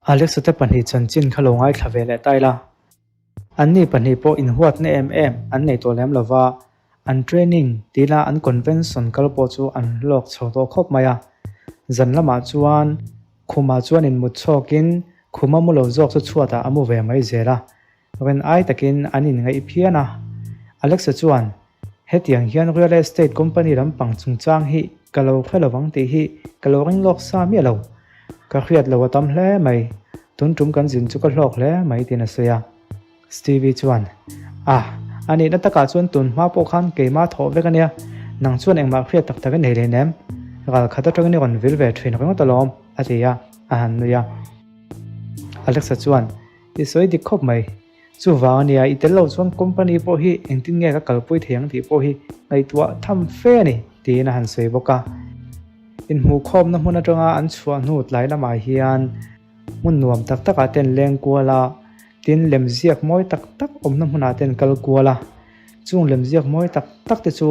Alexa te pahnih chanchin kha lo ngaithla ve leh ta ila. Anni pahnih pawh inhuatna em em an nei tawh lem lova, an training tila an convention kal pawh chu an hlawk chho tawh khawp mai a. Zan lamah chuan khumah chuan inmut chhawkin khuma mu lo zawk chu chhuatah a mu ve mai zel a. Rin ai takin an inngaih phian a. Alexa chuan, Hetiang hian real estate company lampang chungchang hi ka lo hre lovang tih hi ka lo ring lawk sa miah lo. Ka hriat lo a tam hle mai. Tun tum kan zin chu ka hlawk hle mai tiin a sawi a. Stevie chuan, Ah, a nihna takah chuan tun hma pawh khan keimah thawh vek a nia. Nang chuan engmah hriat tak tak i nei leh nem. Ral khat atangin i rawn vil ve thin ringawt alawm, a ti a, a han nui a. Alexa chuan, I sawi dik khawp mai. Chuvang a nia, i tel lo chuan company pawh hi engtin nge ka kalpui thei ang tih pawh hi ngaihtuah tham fe a ni, tiin a han sawi bawk a. Inhmuhkhawmna hmun atanga an chhuah hnu tlai lamah hian hmun nuam tak takah te an leng kual a, tin lemziak mawi tak tak awmna hmunah te an kal kual a. Chung lemziak mawi tak tak te chu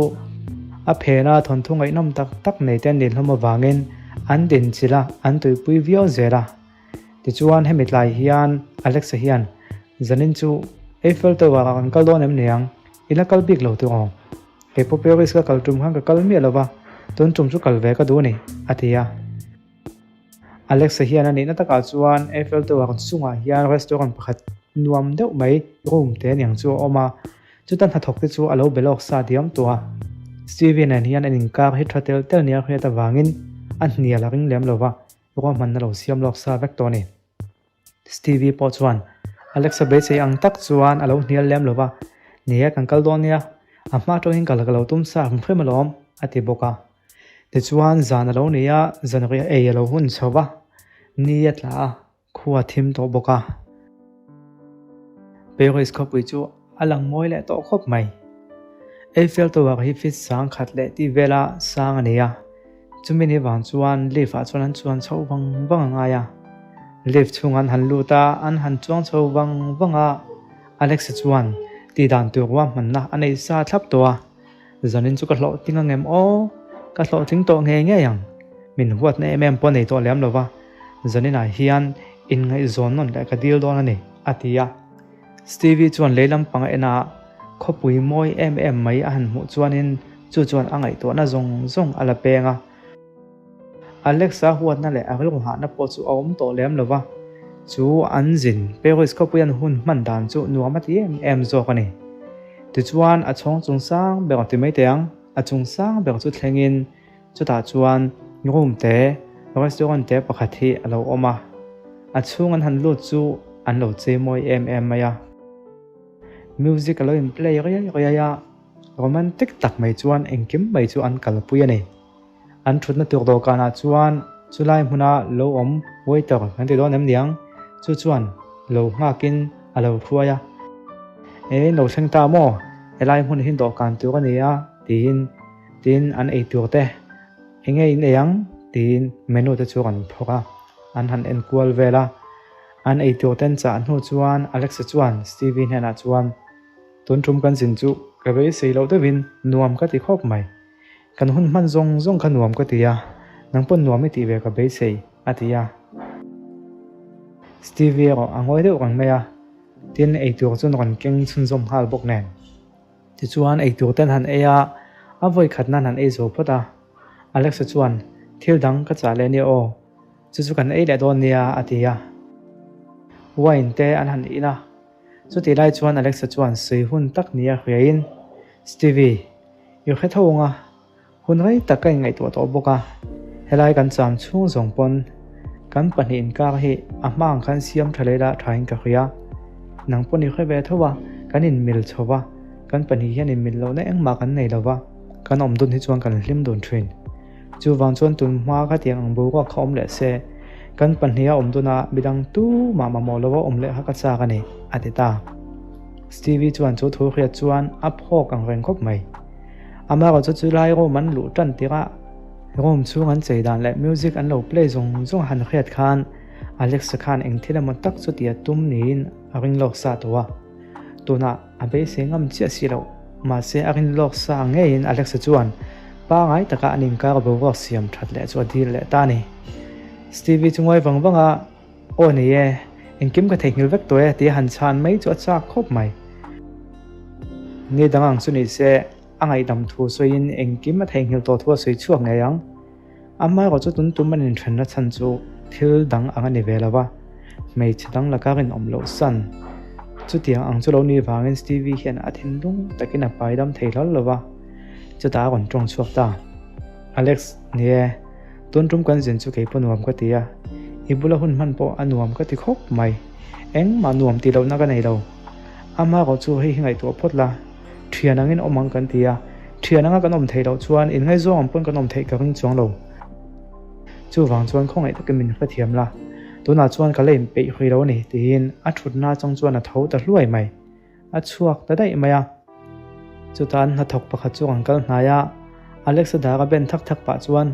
a phena thawnthu ngaihnawm tak tak nei te an nih hlawm avangin an dinchilh a, an tuipui viau zel a. Tichuan hemi tlai hian Alexa hian zanin chu Eiffel Tower ah kan kal dawn em niang? I la kal bik lo tih awm. Kei pawh Paris ka kal tum khan ka kal miah lo va, tun tum chu kal ve ka duh a ni, a ti a. Alexa hian a nihna takah chuan Eiffel Tower chungah hian restaurant pakhat nuam deuh mai room te aniang chu a awm a, chuta hnathawk te chu a lo be lawk sa diam tawh a. Stevie nen hian an inkar hi tha tel tel nia hriat avangin a hnial a ring lem lo va, Ruahmanna lo siam lawk sa vek tawh a ni. Stevie pawh chuan Alexa beisei ang tak chuan a lo hnial lem lo va, Ni e, kan kal dawn nia, a hma atangin kal ka lo tum sa ang hrim alawm, a ti bawk a. Tichuan zan a lo ni a, zanriah ei a lo hun chho va, ni a tla a, Khua thim tawh bawk a. Paris khawpui chu a lang mawi leh tawh khawp mai. Eiffel Tower hi feet sang khat leh tih vela sang a ni a. Chumi ni vang chuan lift ah chuan an chuan chho vang vang a ngai a. Lift chhung an han lut a, an han chuang chho vang vang a. Alex-a chuan tih dan tur ruahmanna a nei sa thlap tawh a. Zanin chu ka hlawhtling ang em aw? Ka hlawhtling tawh ngei ngei ang. Min huatna em em pawh nei tawh lem lo va, zaninah hian inngaihzawn nawn leh ka dil dawn a ni, a ti a. Stevie chuan lei lampang a en a, khawpui mawi em em mai a han hmuh chuanin chu chuan a ngaihtuahna zawng zawng a la peng a. Alexa huatna leh a rilru hahna pawh chu a awm tawh lem lo va, chu an zin Paris khawpui an hun hman dan chu nuam a ti em em zawk a ni. Tichuan a chhawng chung sang ber a ti mai teh ang, a chung sang ber chu thlengin chutah chuan room te, restaurant te pakhat hi a lo awm a, a chhung an han lut chu an lo chei mawi em em mai a. Music a lo in play riai riai a, romantic tak mai chuan engkim mai chu an kalpui a ni. An thutna tur dawhkanah chuan chulai hmuna lo awm waiter kan ti dawn em niang? Chu chuan lo nghakin a lo hruai a. E, in lo thleng ta maw? Helai hmun hi dawhkan tur a ni a, tiin tin an ei tur te enge in ei ang? tiin menu te chu rawn phawrh a, an han en kual vel a. An ei tur ten chah hnu chuan Alexa chuan Stevie hnenah chuan, Tun tum kan zin chu ka beisei loh deuhin nuam ka ti khawp mai. Kan hun hman zawng zawng kha nuam ka ti a, nang pawn nuam i tih ve ka beisei, a ti a. Stevie erawh a ngawi deuh reng mai a, tin eitur chu rawn keng chhunzawm nghal bawk nen. Tichuan eitur ten han ei a, a vawi khat nan han ei zo phawt a. Alexa chuan, Thil dang ka chah leh nia aw, chu chu kan ei leh dawn nia, a ti a. Wine te an han in a, chutih lai chuan Alexa chuan sawi hun tak nia hriain, Stevie, I hre tho ang a, hun rei tak ka inngaihtuah tawh bawk a, helai kan cham chhung zawng pawn kan pahnih inkar hi a hma ang khan siam tha leh lah thain ka hria. Nang pawn i hre ve tho a, kan inmil chho va, kan pahnih hian inmil lohna engmah kan nei lo va, kan awm dun hi chuan kan hlim dun thin. Chuvang chuan tun hma khatiang ang boruak kha awm leh se, kan pahniha awm duna midang tumah mamawh lova awm leh kha ka chak a ni, a ti ta. Stevie chuan chu thu hriat chuan a phawk ang reng khawp mai. Amaherawhchu chu chu lai room an luh tan tirh a, room chhung an chei dan leh music an lo play zawng zawng han hriat khan Alexa khan eng thil emaw tak chu tia tum niin a ring lawk sa tawh a. Tunah a beisei ngam chiah si loh. Mahse a rin lawk sa ngeiin Alexa chuan pangai taka an inkar boruak siam that leh chu a dil leh ta a ni. Stevie chu ngawi vang vang a. Aw ni e, engkim ka theihnghilh vek tawh e tia han chhan mai chu a chak khawp mai. Ni dang ang chu ni se, a ngaihdam thu sawiin engkim a theihnghilh tawh thu a sawi chhuak ngei ang. Amaherawh chu tun tum an inthenna chhan chu thil dang ang a ni ve lo va, hmeichhe dang laka rinawm loh san. Chutiang ang chu lo ni vangin Stevie hian a thinlung takin a paidam thei hlawl lo va, chutah a rawn tawng chhuak ta. Alex, Ni e, tun tum kan zin chu kei pawh nuam ka ti a, i bula hun hman pawh a nuam ka ti khawp mai. Engmah nuam tih lohna ka nei lo. Amaherawh chu hei hi ngaihtuah phawt la. Thian angin awm ang kan ti a, thian anga kan awm theih loh chuan inngaizawng ang pawn kan awm theih ka ring chuang lo. Chuvang chuan khawngaih takin min hrethiam la, tunah chuan ka la inpeih hui lo a ni tiin a thutna atang chuan a tho ta hluai mai. A chhuak ta daih mai a. Chutah an hnathawk pakhat chu kan kal hnai a, Alex-a dar a ben thak thak pah chuan,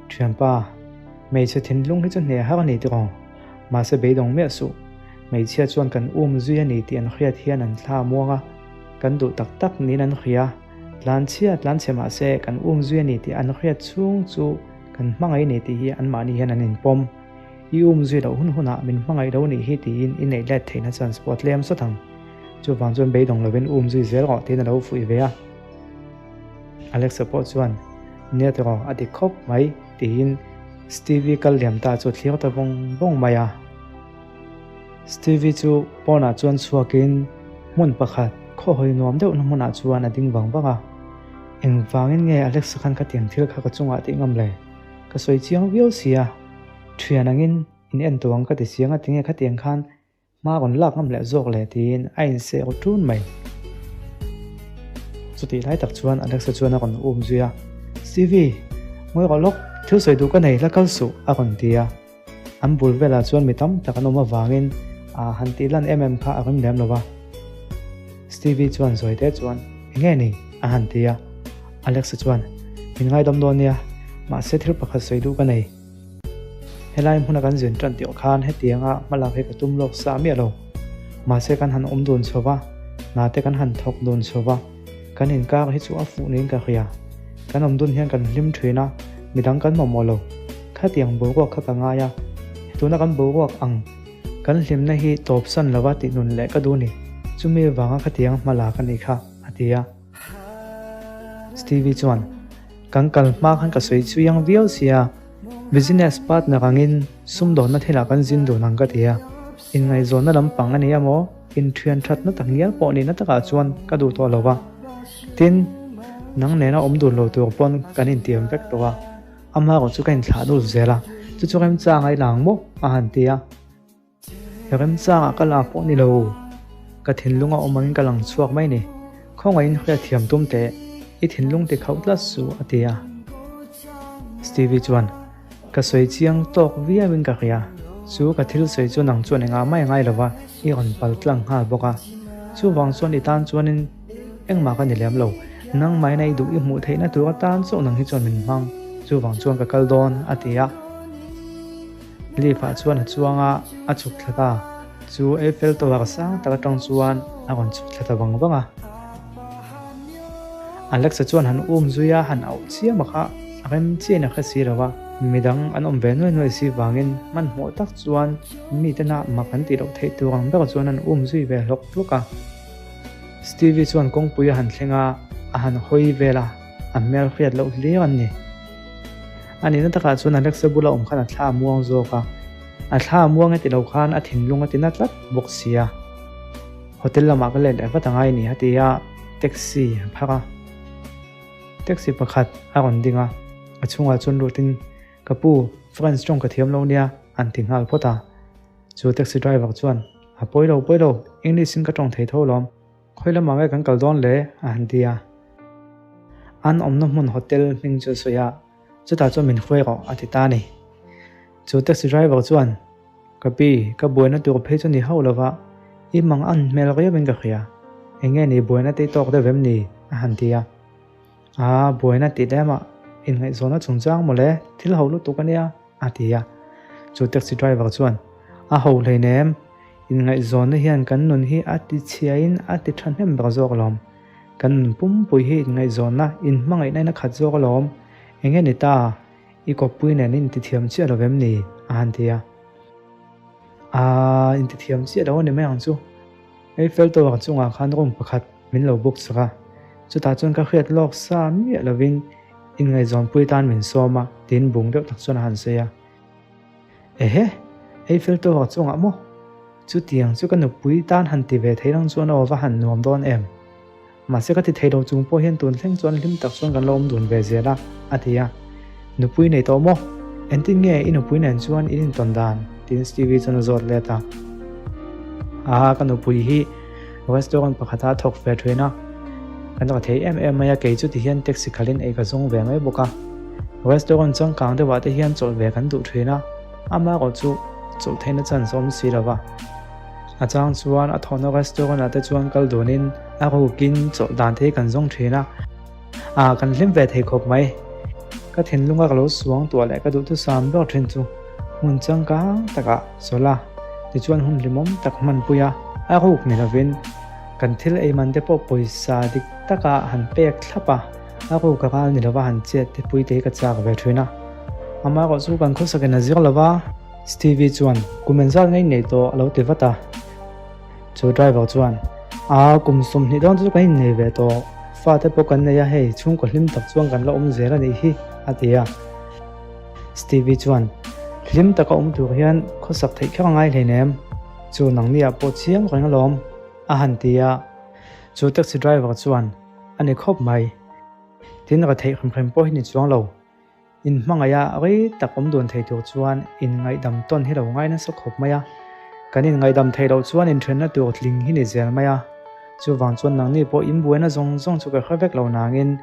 Thianpa, hmeichhe thinlung hi chu hneh har a ni tiraw? Mahse beidawng miah suh. Hmeichhia chuan kan um zui a ni tih an hriat hian an thla a muang a, kan duh tak tak niin an hria. Tlanchhia tlanchhe mahse kan um zui a ni tih an hriat chhung chu kan hmangaih a ni tih hi anmahni hian an inpawm. I um zui loh hun hunah min hmangaih lo nih hi tiin i neih let theihna chance pawh a tlem sawt ang. Chuvang chuan beidawng lovin um zui zel rawh tiin a lo fuih ve a. Alexa pawh chuan, Nia tiraw, a dik khawp mai tiin Stevie kal liam ta chu a thlir ta vawng vawng mai a. Stevie chu pawnah chuan chhuakin hmun pakhat khawhawi nuam deuhna hmunah chuan a ding vang vang a. Engvangin nge Alexa khan khatiang thil kha ka chungah tih ngam le? Ka sawi chiang viau si a, thian angin in en tawh ang ka ti chiang a tinge khatiang khan Hma rawn lak ngam leh zawk leh tiin a inseh aw ṭun mai. Chutih lai tak chuan Alexa chuan a rawn um zui a, Stevie, ngawi rawh lawk, thil sawi duh ka nei, la kal suh, a rawn ti a. An bul velah chuan mi tam tak an awm avangin a han tih lan em em kha a ring lem lo va. Stevie chuan zawi te chuan, Enge ni? a han ti a. Alexa chuan, Min ngaidam dawn nia, mahse thil pakhat sawi duh ka nei. Helai hmuna kan zin tan tih khan hetianga hmalak hi ka tum lawk sa miah lo. Mahse kan han awm dun chho va, hna te kan han thawk dun chho va, kan inkar hi chu a fuh niin ka hria. Kan awm dun hian kan hlim thin a, midang kan mamawh lo. Khatiang boruak kha ka ngai a, tuna kan boruak ang kan hlimna hi tawpsan lova tih nun leh ka duh ni. Chumi avanga khatiang hmalak a nih kha, a ti a. Stevie chuan, Kan kal hma khan ka sawi chiang viau sia, business partner angin sumdawnna thilah kan zin dun ang ka ti a, inngaihzawnna lampang a ni emaw, inthian thatna tak ngial pawh nihna takah chuan ka duh tawh lo va. Tin, nang nena awm dun lo tur pawn kan intiam vek tawh a, amaherawh chu ka inthlah dul zel a, chu chu remchang a i lang maw? a han ti a. Remchangah ka la pawh ni lo, ka thinlung a awm angin ka lang chhuak mai ni. Khawngaihin hriat thiam tum teh, i thinlung ti khauh tlat suh, a ti a. Stevie chuan, Ka sawi chiang tawk viauin ka hria, chu ka thil sawi chu nang chuan engah mai ngai lova i rawn pal tlang nghal bawk a. Chuvang chuan i tan chuanin engmah ka ni lem lo, nangmahina i duh i hmuh theihna tur atan chauh nang hi chuan min hmang, chuvang chuan ka kal dawn, a ti a. Leaf ah chuan a chuang a, a chhuk thla ta. Chu Eiffel Tower sang tak atang chuan a rawn chhuk thla ta vang vang a. Alexa chuan han um zui a, han auh chiam a kha a rem chiahin a hre si lo va. Midang an awm ve nuai nuai si vangin hmanhmawh tak chuan mitena mak an tih loh theih tur ang ber chuan an um zui ve hlawk hlawk a. Stevie chuan kawngpui a han thleng a, a han hawi vel a, a hmel hriat loh hlir an ni. A nihna takah chuan Alexa bula awm khan a thla a muang zawk a, a thla a muang e ti lo khan a thinlung a ti na tlat bawk si a. Hotel lamah ka let leh vat angai ni a ti a, taxi a phar a. Taxi pakhat a rawn ding a, a chhungah chuan lutin, Ka pu, French tawng ka thiam lo nia, an ti nghal phawt a. Chu taxi driver chuan, A pawi lo, pawi lo, English in ka tawng thei tho lawm. Khawi lamah nge kan kal dawn le? a han ti a. An awmna hmun hotel hming chu a sawi a, chutah chuan min hruai rawh a ti ta a ni. Chu taxi driver chuan, Ka pi, ka buaina tur phei chu ni hauh lova, i mang an hmel riauin ka hria. Eng nge ni buaina te i tawk deuh em ni? a han ti a. Aa, buaina tih lemah inngaihzawnna chungchang mawle, thil ho lutuk a nia, a ti a. Chu taxi driver chuan, A ho hleinem, inngaihzawnna hian kan nun hi a ti chhiain a ti thahnem ber zawk alawm. Kan nun pumpui hi inngaihzawnna, inhmangaihna in a khat zawk alawm. Enge ni ta, i kawppui nen i intithiam chiah lo vem ni? a han ti a. Aa, intithiam chiah lo a ni mai ang chu. Eiffel Tower chungah khan room pakhat min lo book sak a, chutah chuan ka hriat lawk sa miah lovin inngaihzawnpui tan min sawm a, tiin bung deuh tak chuan a han sawi a. Ehe, Eiffel Tower chungah maw? Chutiang chu ka nupui tan han ti ve thei lang chuan aw va han nuam dawn em? Mahse ka ti thei lo chung pawh hian tun thleng chuan hlim tak chuan kan lo awm dun ve zel a, a ti a. Nupui nei tawh maw? Engtin nge i nupui nen chuan in intawn dan? tiin Stevie chuan a zawt let a. Aa, ka nupui hi restaurant pakhata a thawk ve thin a, kan ra thei em em mai a, kei chu ti hian taxi khalhin ei ka zawng ve mai bawk a. Restaurant changkang deuhah te hian chawlh ve kan duh thin a, amaherawh chu chawlh theihna chance a awm si lo va. A chang chuan a thawhna restaurant ah te chuan kal dunin a rukin chawlh dan te hi kan zawng thin a, ah kan hlim ve thei khawp mai. Ka thinlunga ka lo suang tuah leh ka duhthusam ber thin chu hmun changkang takah chawlh a, tichuan hun hlimawm tak hmanpui a, a ruk ni lovin kan thil ei man te pawh pawisa dik taka han pek thlap a, a ruk a ral ni lova han chet te pui te hi ka chak ve thin a. Amaherawh chu kan khawsakin a zir lova. Stevie chuan, Kum engzat ngei ngei tawh a lo ti vat a. Chu driver chuan, Aa, kum 20 dawn chu kan innei ve tawh. Fate pawh kan nei a hei, chhungkaw hlim tak chuan kan la awm zel a nih hi, a ti a. Stevie chuan, Hlim taka awm tur hian khawsak theih kher a ngai hleinem. Chu nangni ah pawh chiang reng alawm, a han ti a. Chu taxi driver chuan, A ni khawp mai. Tin, retheih hrim hrim pawh hi ni chuang lo. In hmangaih a rei tak awm dun thei tur chuan in ngaihdam tawn hi lo ngai nasa khawp mai a. Kan in ngaihdam theih loh chuan inthenna tur tling hi ni zel mai a. Chuvang chuan nangni pawh in buaina zawng zawng chu ka hre vek lo nangin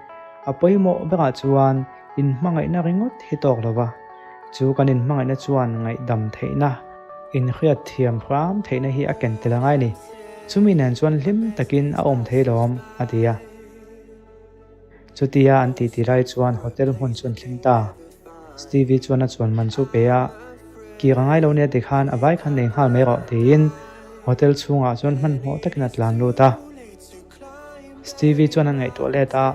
a pawimawh berah chuan in hmangaihna ringawt hi tawk lo va. Chu kan in hmangaihna chuan ngaihdam theihna, in hriat thiam hram theihna hi a ken tel a ngai ni. Chumi nen chuan hlim takin a awm thei lawm, a ti a. Chutia an titi lai chuan hotel hmun chu an thleng ta. Stevie chuan a chuan man chu pe a, Kir a ngai lo nia tikhan a vai khan nei nghal mai rawh tiin hotel chhungah chuan hmanhmawh takin a tlan lut a. Stevie chuan a ngaihtuah let a,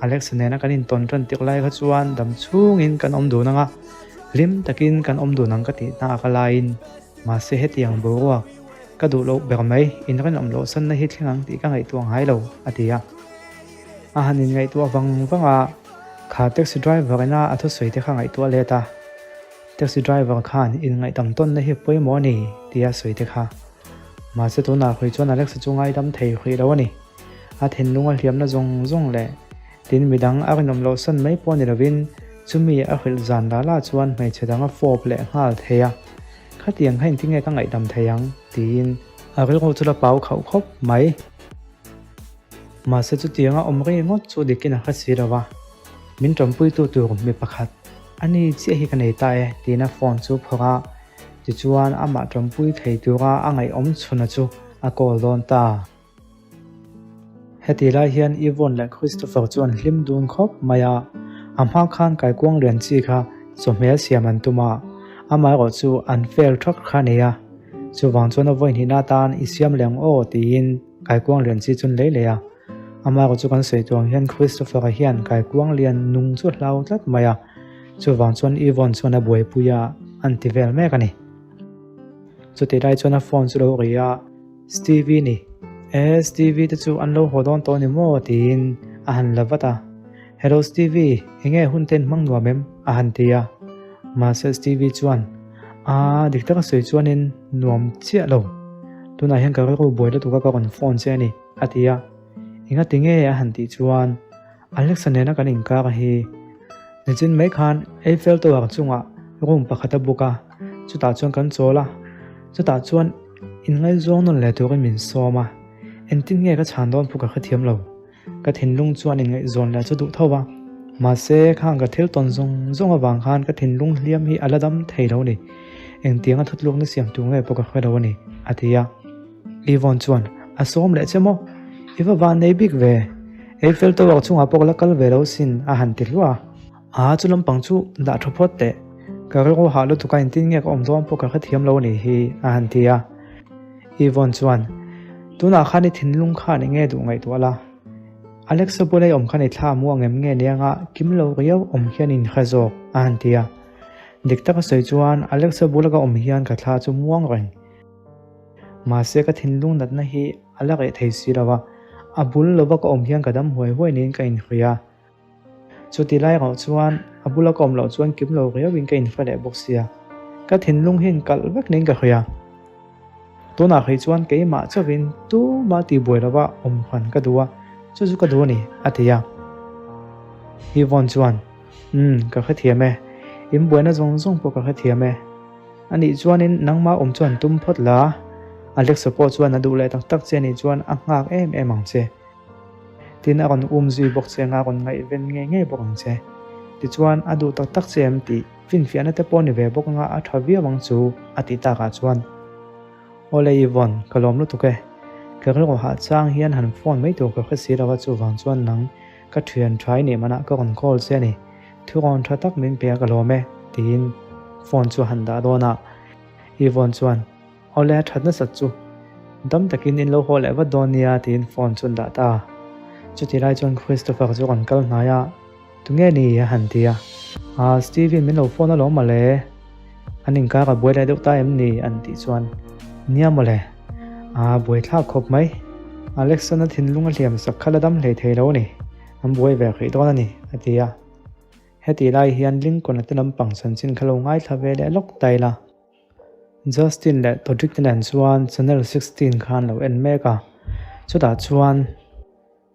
Alexa nena kan intawn tan tik lai kha chuan dam chhungin kan awm dun ang a, hlim takin kan awm dun ang ka tih hna ka laiin Mahse hetiang boruak ka duh loh ber mai, inrinawm loh sanna hi thleng ang tih ka ngaihtuah ngai lo, a ti a. A han inngaihtuah vang vang a, kha taxi driver ina a thusawi te kha ngaihtuah let a. Taxi driver khan inngaihdam tawnna hi pawimawh a ni tia sawi te kha. Mahse tunah hrui chuan Alexa chu ngaidam thei hrih lo a ni. A thinlunga hliamna zawng zawng leh tin midang a rinawm loh san mai pawh ni lovin chumi a hrilh zan lah lah chuan hmeichhe dang a fawp leh nghal thei a. Khatiang kha engtinge ka ngaihdam thei ang? tiin a rilru chu la pau khauh khawp mai. Mahse chutianga awm rei ngawt chu dikin a hre si lo va, min ṭawmpuitu tur mi pakhat a ni chiah hi ka nei ta e tiin a phone chu phawrh a, tichuan amah ṭawmpui thei tura a ngaihawm chhuna chu a call dawn ta. Heti lai hian Yvonne leh Christopher chu an hlim dun khawp mai a, a hma khan kaikuang lian chi kha chawhmeh siam an tum a, amaherawh chu an fail thak kha a nei a, chuvang chuan a vawi hnihna atan i siam leh ang aw tiin kaikuang lian chi chu an lei leh a, amaherawh chu kan sawi tur ang hian Christopher-a hian kaikuang lian nung chu a hlau tlat mai a, chuvang chuan Yvonne chuan a buaipui a, an ti vel mek a ni. Chutih lai chuan a phone chu lo ri a. Stevie ni. E, Stevie te chu an lo haw dawn tawh ni maw? tiin a han la vat a. Hello Stevie, enge hun ten hmang nuam em? a han ti a. Mahse Stevie chuan, Aa, dik taka sawi chuanin nuam chiah lo. Tunah hian ka rilru buai lutuk a ka rawn phone che a ni, a ti a. Engati nge a han tih chuan, Alexa nena kan inkar hi. Nichin mai khan Eiffel Tower chungah room pakhat a book a, chutah chuan kan chawl a, chutah chuan inngaihzawng nawn leh turin min sawm a, engtin nge ka chhan dawn pawh ka hrethiam lo. Ka thinlung chuan inngaihzawn leh chu duh tho a, mahse khang ka thil tawn zawng zawng avang khan ka thinlung hliam hi a la dam thei lo a ni. Engtianga thutlukna siam tur nge pawh ka hre lo a ni, a ti a. Yvonne chuan, A sawm leh che maw? I va van nei bik ve. Eiffel Tower chungah pawh ka la kal ve lo sin, a han ti hluah a. Aa, chu lampang chu dah tha phawt teh. Ka rilru hah lutuk a engtin nge ka awm dawn pawh ka hrethiam lo a nih hi, a han ti a. Yvonne chuan, Tunah khan i thinlung khan eng nge duh ngaihtuah la? Alexa bula i awm khan i thla muang em nge nianga kim lo riau awm hian in hre zawk, a han ti a. Dik taka sawi chuan Alexa bula ka awm hian ka thla chu muang reng. Mahse ka thinlung natna hi a la reh thei si lo a, a bul lova ka awm hian ka dam huai huai niin ka inhria. Chuti lai erawh chuan a bula ka awm loh chuan kim lo riauin ka inhre leh bawk sia. Ka thinlung hi inkalh vek niin ka hria. Tunah hrih chuan keimah chauhin tumah tihbuai lova awm hran ka duh a, chu chu ka duh a ni, a ti a. Yvonne chuan, Umm, ka hrethiam e. In buaina zawng zawng pawh ka hrethiam e. A nih chuanin nangmah awm chuan tum phawt la, Alexa pawh chuan a duh leh tak tak che a nih chuan a nghak em em ang che. Tin, a rawn um zui bawk che anga a rawn ngaihven ngei ngei bawk ang che. Tichuan, a duh tak tak che em tih finfiahna te pawh ni ve bawk anga a tha viau ang chu a tih takah chuan, Awle Yvonne, ka lawm lutuk e. Ka rilru hah chang hian han phone mai tur ka hre si lo a, chuvang chuan nang ka thian tha i nih manah ka rawn call che a ni. Thu rawn tha tak min pe a ka lawm e, tiin phone chu a han dah dawn a. Yvonne chuan, Awle a that nasat chu dam takin in lo haw leh vat dawn nia tiin phone chu an dah ta. Chuti lai chuan Christopher chu rawn kal hnai a, Tunge ni? a han ti a. Aa Steven min lo phone alawm mawle, an inkar a buai leh deuh ta em ni? an tih chuan Nia mawle, aa buaithlak khawp mai. Alexana thinlung a hliam sak kha la dam hlei thei lo a ni, an buai ve hrih dawn a ni a ti a. Heti lai hian Lincoln-a te lampang chanchin kha lo ngaithla ve leh lawk ta ila. Justin leh Todrick te nen chuan Channel 16 kha an lo en mek a, chutah chuan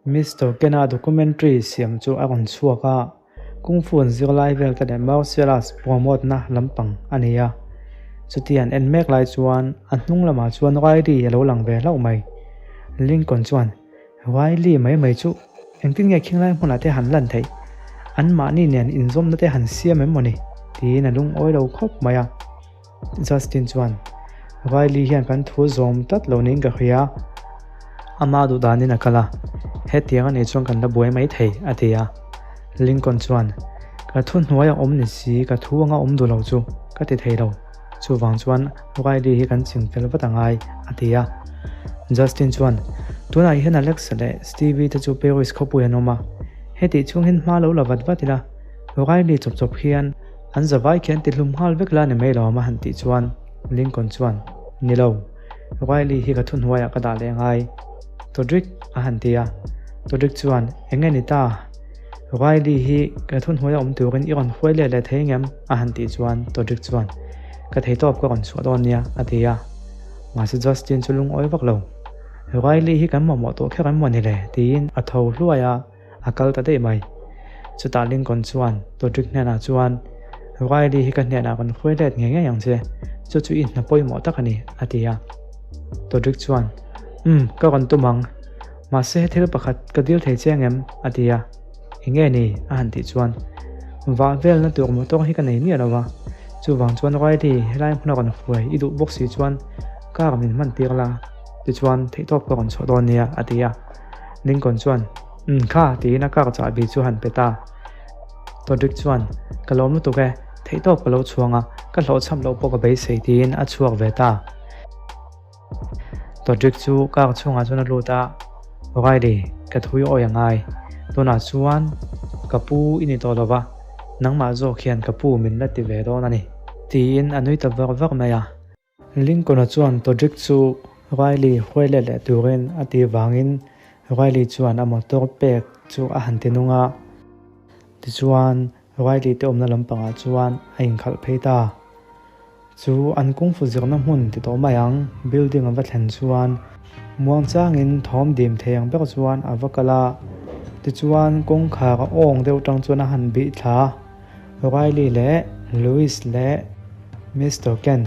Mister Ken-a documentary siam chu a rawn chhuak a, Kung Fu an zirlai vel te leh martial arts promote na lampang a ni a. Chuti an en mek lai chuan a hnung lamah chuan Riley a lo lang ve hlauh mai. Lincoln chuan, Riley mai mai chu engtin nge khing lai hmunah te han lan theih? An mahni nen inzawmna te han siam em mawni? tiin a lungawi lo khawp mai a. Justin chuan, Riley hian kan thu zawm tlat lo niin ka hria. Ama duh danin a kal a, hetiang a nih chuan kan la buai mai thei, a ti a. Lincoln chuan, Ka thu hnuaia awm ni si, ka thu anga awm duh lo chu ka ti thei lo. Chuvang chuan Riley hi kan ching fel vat a ngai, a ti a. Justin chuan, Tunah hian Alexa leh Stevie te chu Paris khawpui an awm a, hetih chhung hian hma lo la vat vat ila, Riley chawp chawp hian an zavai khi an ti hlum nghal vek la ni mai lo a han tih chuan Lincoln chuan, Ni lo, Riley hi ka thuhnuaiah ka dah leh ngai, Todrick a han ti a. Todrick chuan, Eng nge ni ta? Riley hi ka thuhnuaia awm turin i rawn hruai let leh thei ngem? a han tih chuan Todrick chuan, Ka theitawp ka rawn chhuah dawn nia, a ti a. Mahse Justin chu lungawi vak lo. Riley hi kan mamawh tawh kher em maw ni le? tiin a tho hluai a, a kal ta daih mai. Chutah Lincoln chuan Todrick hnenah chuan, Riley hi ka hnenah rawn hruai let ngei ngei ang che, chu chu i hna pawimawh tak a ni, a ti a. Todrick chuan, Umm, ka rawn tum ang. Mahse thil pakhat ka dil thei che angem? a ti a. Eng nge ni? a han tih chuan, Vah velna tur motor hi ka nei miah lo va, chuvang chuan Riley helai hmuna rawn hruai i duh bawk si chuan car min hman tir la, tichuan theihtawp ka rawn chhuah dawn nia, a ti a. Lincoln chuan, Umm kha, tiin a car chahbi chu a han pe ta. Todrick chuan, Ka lawm lutuk e, theihtawp ka lo chhuang a, ka hlawhchham loh pawh ka beisei, tiin a chhuak ve ta. Todrick chu car chhungah chuan a lut a, Riley, ka thui awi a ngai. Tunah chuan ka pu i ni tawh lo va, nangmah zawk hian ka pu min la ti ve dawn a ni, tiin a nui ta vak vak mai a. Lincoln-a chuan Todrick chu Riley huai let leh turin a tih vangin Riley chuan a motor pek chu a han ti nung a. Tichuan, Riley te awmna lampangah chuan a inkhalh phei ta. Chu an kung fu zirna hmun ti tawh mai ang, building a va thlen chuan muang changin thawm dim thei ang ber chuan a va kal a, tichuan kawngkhar a awng deuh tang chuan a han bih thla a, Riley leh Louis leh Mister Ken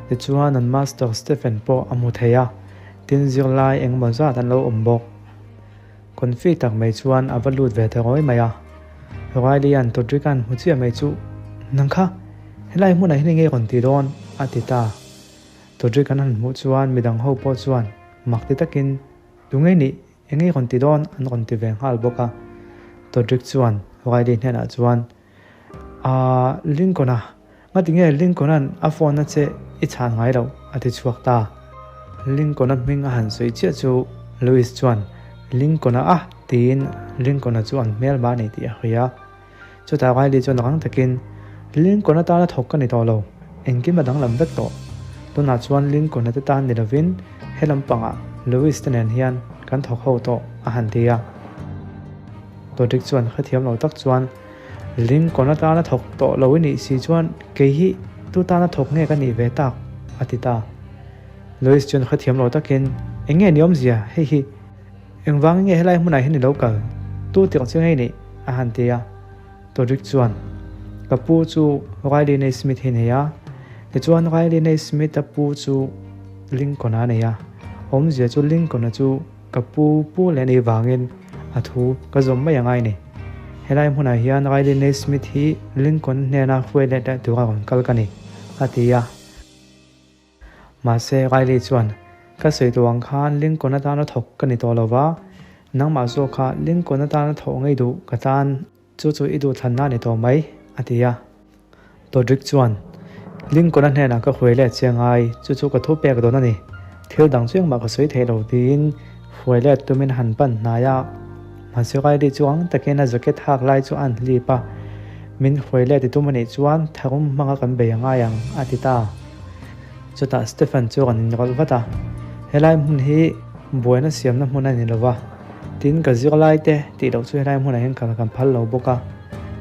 tichuan an master Stephen pawh a hmu thei a, tin zirlai engemaw zat an lo awm bawk. Confi tak mai chuan a va lut ve ta rawi mai a. Riley-a'n Todrick-a'n hmu chiah mai chu, Nang kha, helai hmunah hian enge rawn ti dawn? a ti ta. Todrick-a'n han hmuh chuan midang ho pawh chuan mak ti takin, Tunge nih, enge rawn ti dawn? an rawn ti ve nghal bawk a. Todrick chuan Riley hnenah chuan, Aaa, Lincoln-a, Ngati nge Lincoln-a'n a phone-na che i chhan ngai loh? a ti chhuak ta. Lincoln-a hming a han sawi chiah chu Louis chuan, Lincoln-a a! tiin Lincoln-a chu an hmel mah a ni tih a hria. Chutah Riley chuan rang takin, Lincoln-a tana thawk ka ni tawh lo, engkim a danglam vek tawh. Tunah chuan Lincoln-a te tan ni lovin he lampangah Lewis te nen hian kan thawk ho tawh a han ti a. Dodrick chuan hrethiam lo tak chuan Lincoln-a tana thawk tawh lo i nih si chuan kei hi tu tana thawk nge ka nih ve tak? a ti ta. Lewis chuan hrethiam lo takin Eng nge ni awmzia hei hi? Engvangin nge helai hmunah hian i lo kal? Tu tirh chu ngei nih? a han ti a. Todrick chuan, Ka pu chu Riley Naismith hi nei a, tichuan Riley Naismith-a pu chu Lincoln-a a nei a, awmzia chu Lincoln-a chu ka pu pu leh nei vangin a thu ka zawm mai angai ni. Helai hmunah hian Riley Naismith hi Lincoln hnena hruai let leh tura rawn kal ka ni, a ti a. Mahse, Riley chuan, Ka sawi tawh ang khan Lincoln atana thawk ka ni tawh lo va, nangmah zawk kha Lincoln atana thawh ngei duh ka tan, chu chu i duhthlanna a ni tawh mai, a ti a. Todrick chuan, Lincoln-a hnenah ka hruai let chiang ai, chu chu ka thu pek dawn a ni. Thil dang chu engmah ka sawi thei lo, tiin hruai let tumin a han pan hnai a. Mahse, Riley chu ang takin a jacket hak lai chu a han hlip a, Min hruai let i tum a nih chuan tharum hmanga kan bei a ngai ang, a ti ta. Chutah Stephen chu rawn inrawlh vat a, Helai hmun hi buaina siamna hmun a ni lo va, tin ka zirlai te tih loh chu helai hmunah hian kal kan phal lo bawk a.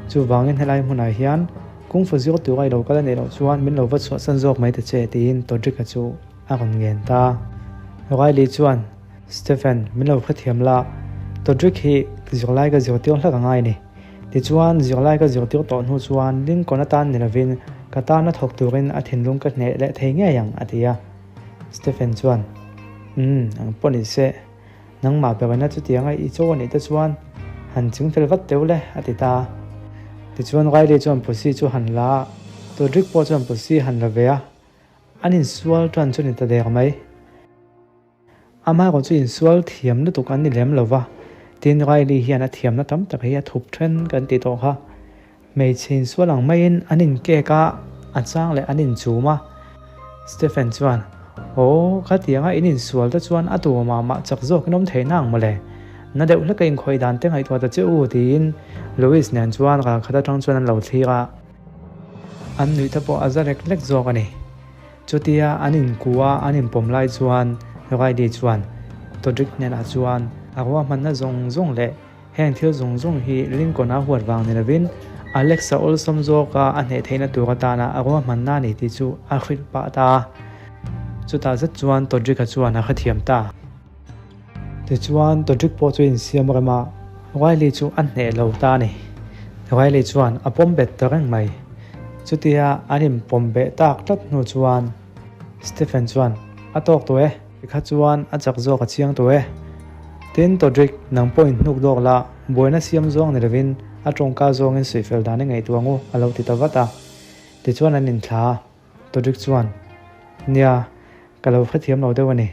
Chuvangin helai hmunah hian Kung Fu zir tura i lo kal a nih loh chuan min lo va chhuahsan zawk mai ta che tiin Todrick-a chu a rawn ngen ta. Riley chuan, Stephen, min lo hrethiam la, Todrick hi zirlai ka zirtir hlak a ngai a ni. Tichuan, zirlai ka zirtir tawh hnu chuan Lincoln atan ni lovin ka tana thawk turin a thinlung ka hneh leh thei ngei ang, a ti a. Stephen chuan, Umm, ang pawh ni se, nangmah berina chutianga i chaw a nih te chuan han ching fel vat teuh le, a ti ta. Tichuan Riley chuan Pussy chu han la a, Todrick pawh chuan Pussy han la ve a, an insual tan chu ni ta der mai. Amaherawh chu insual thiam lutuk an ni lem lo va, tin Riley hian a thiamna tam tak hi a thup then kan tih tawh kha. Hmeichhe insual ang maiin an inkek a, a chang leh an inchum a. Stephen chuan, Aw, khatianga in insual te chuan a tu mah mah chak zawkin awm theih na ang mawle. Na deuh hleka inkhawih dan te ngaihtuah ta che u, tiin Louis nen chuan ralkhat atang chuan an lo thlir a. An nuih te pawh a za lek lek zawk a ni. Chutia an inkuh a an inpawm lai chuan Riley chuan Todrick hnenah chuan a ruahmanna zawng zawng leh heng thil zawng zawng hi Lincoln-a huat vang ni lovin Alex-a awlsam zawka a hneh theihna tur atana a ruahmanna a ni tih chu a hrilh pah ta a. Chutah zet chuan Todrick-a chuan a hrethiam ta. Tichuan Todrick pawh chu insiam rem a, Riley chu a hneh lo ta a ni. Riley chuan a pawm bet ta reng mai. Chutia an inpawm beh tak tlat hnu chuan Stephen chuan, A tawk tawh e, tikha chuan a chak zawk a chiang tawh e. Tin, Todrick, nang pawh inhnuk dawk la, buaina siam zawng ni lovin a tawngka zawngin suihfel dan i ngaihtuah ang u, a lo ti ta vat a. Tichuan an inthla a, Todrick chuan, Nia, ka lo hrethiam lo deuh a ni.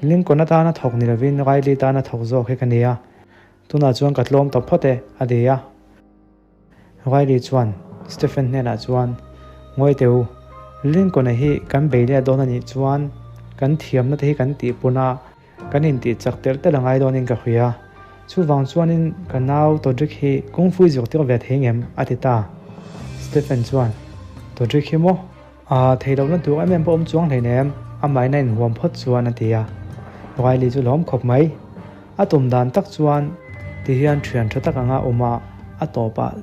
Lincoln atana thawk ni lovin Riley tana thawk zawk hi ka ni a, tunah chuan ka tlawm ta phawt e, a ti a. Riley chuan Stephen hnenah chuan, Ngawi teh u, Lincoln-a hi kan bei leh dawn a nih chuan kan thiamna te hi kan tihpun a, kan intih chak telh telh a ngai dawnin ka hria. Chuvang chuanin ka nau Todrick hi Kung Fu zirtir ve thei ngem? a ti ta. Stephen chuan, Todrick hi maw? A thei lohna tur em em pawh awm chuang hleinem, amahin a inhuam phawt chuan a ti a. Riley chu lawm khawp mai. A tum dan tak chuan ti hian thian tha tak anga awm a, a tawp ah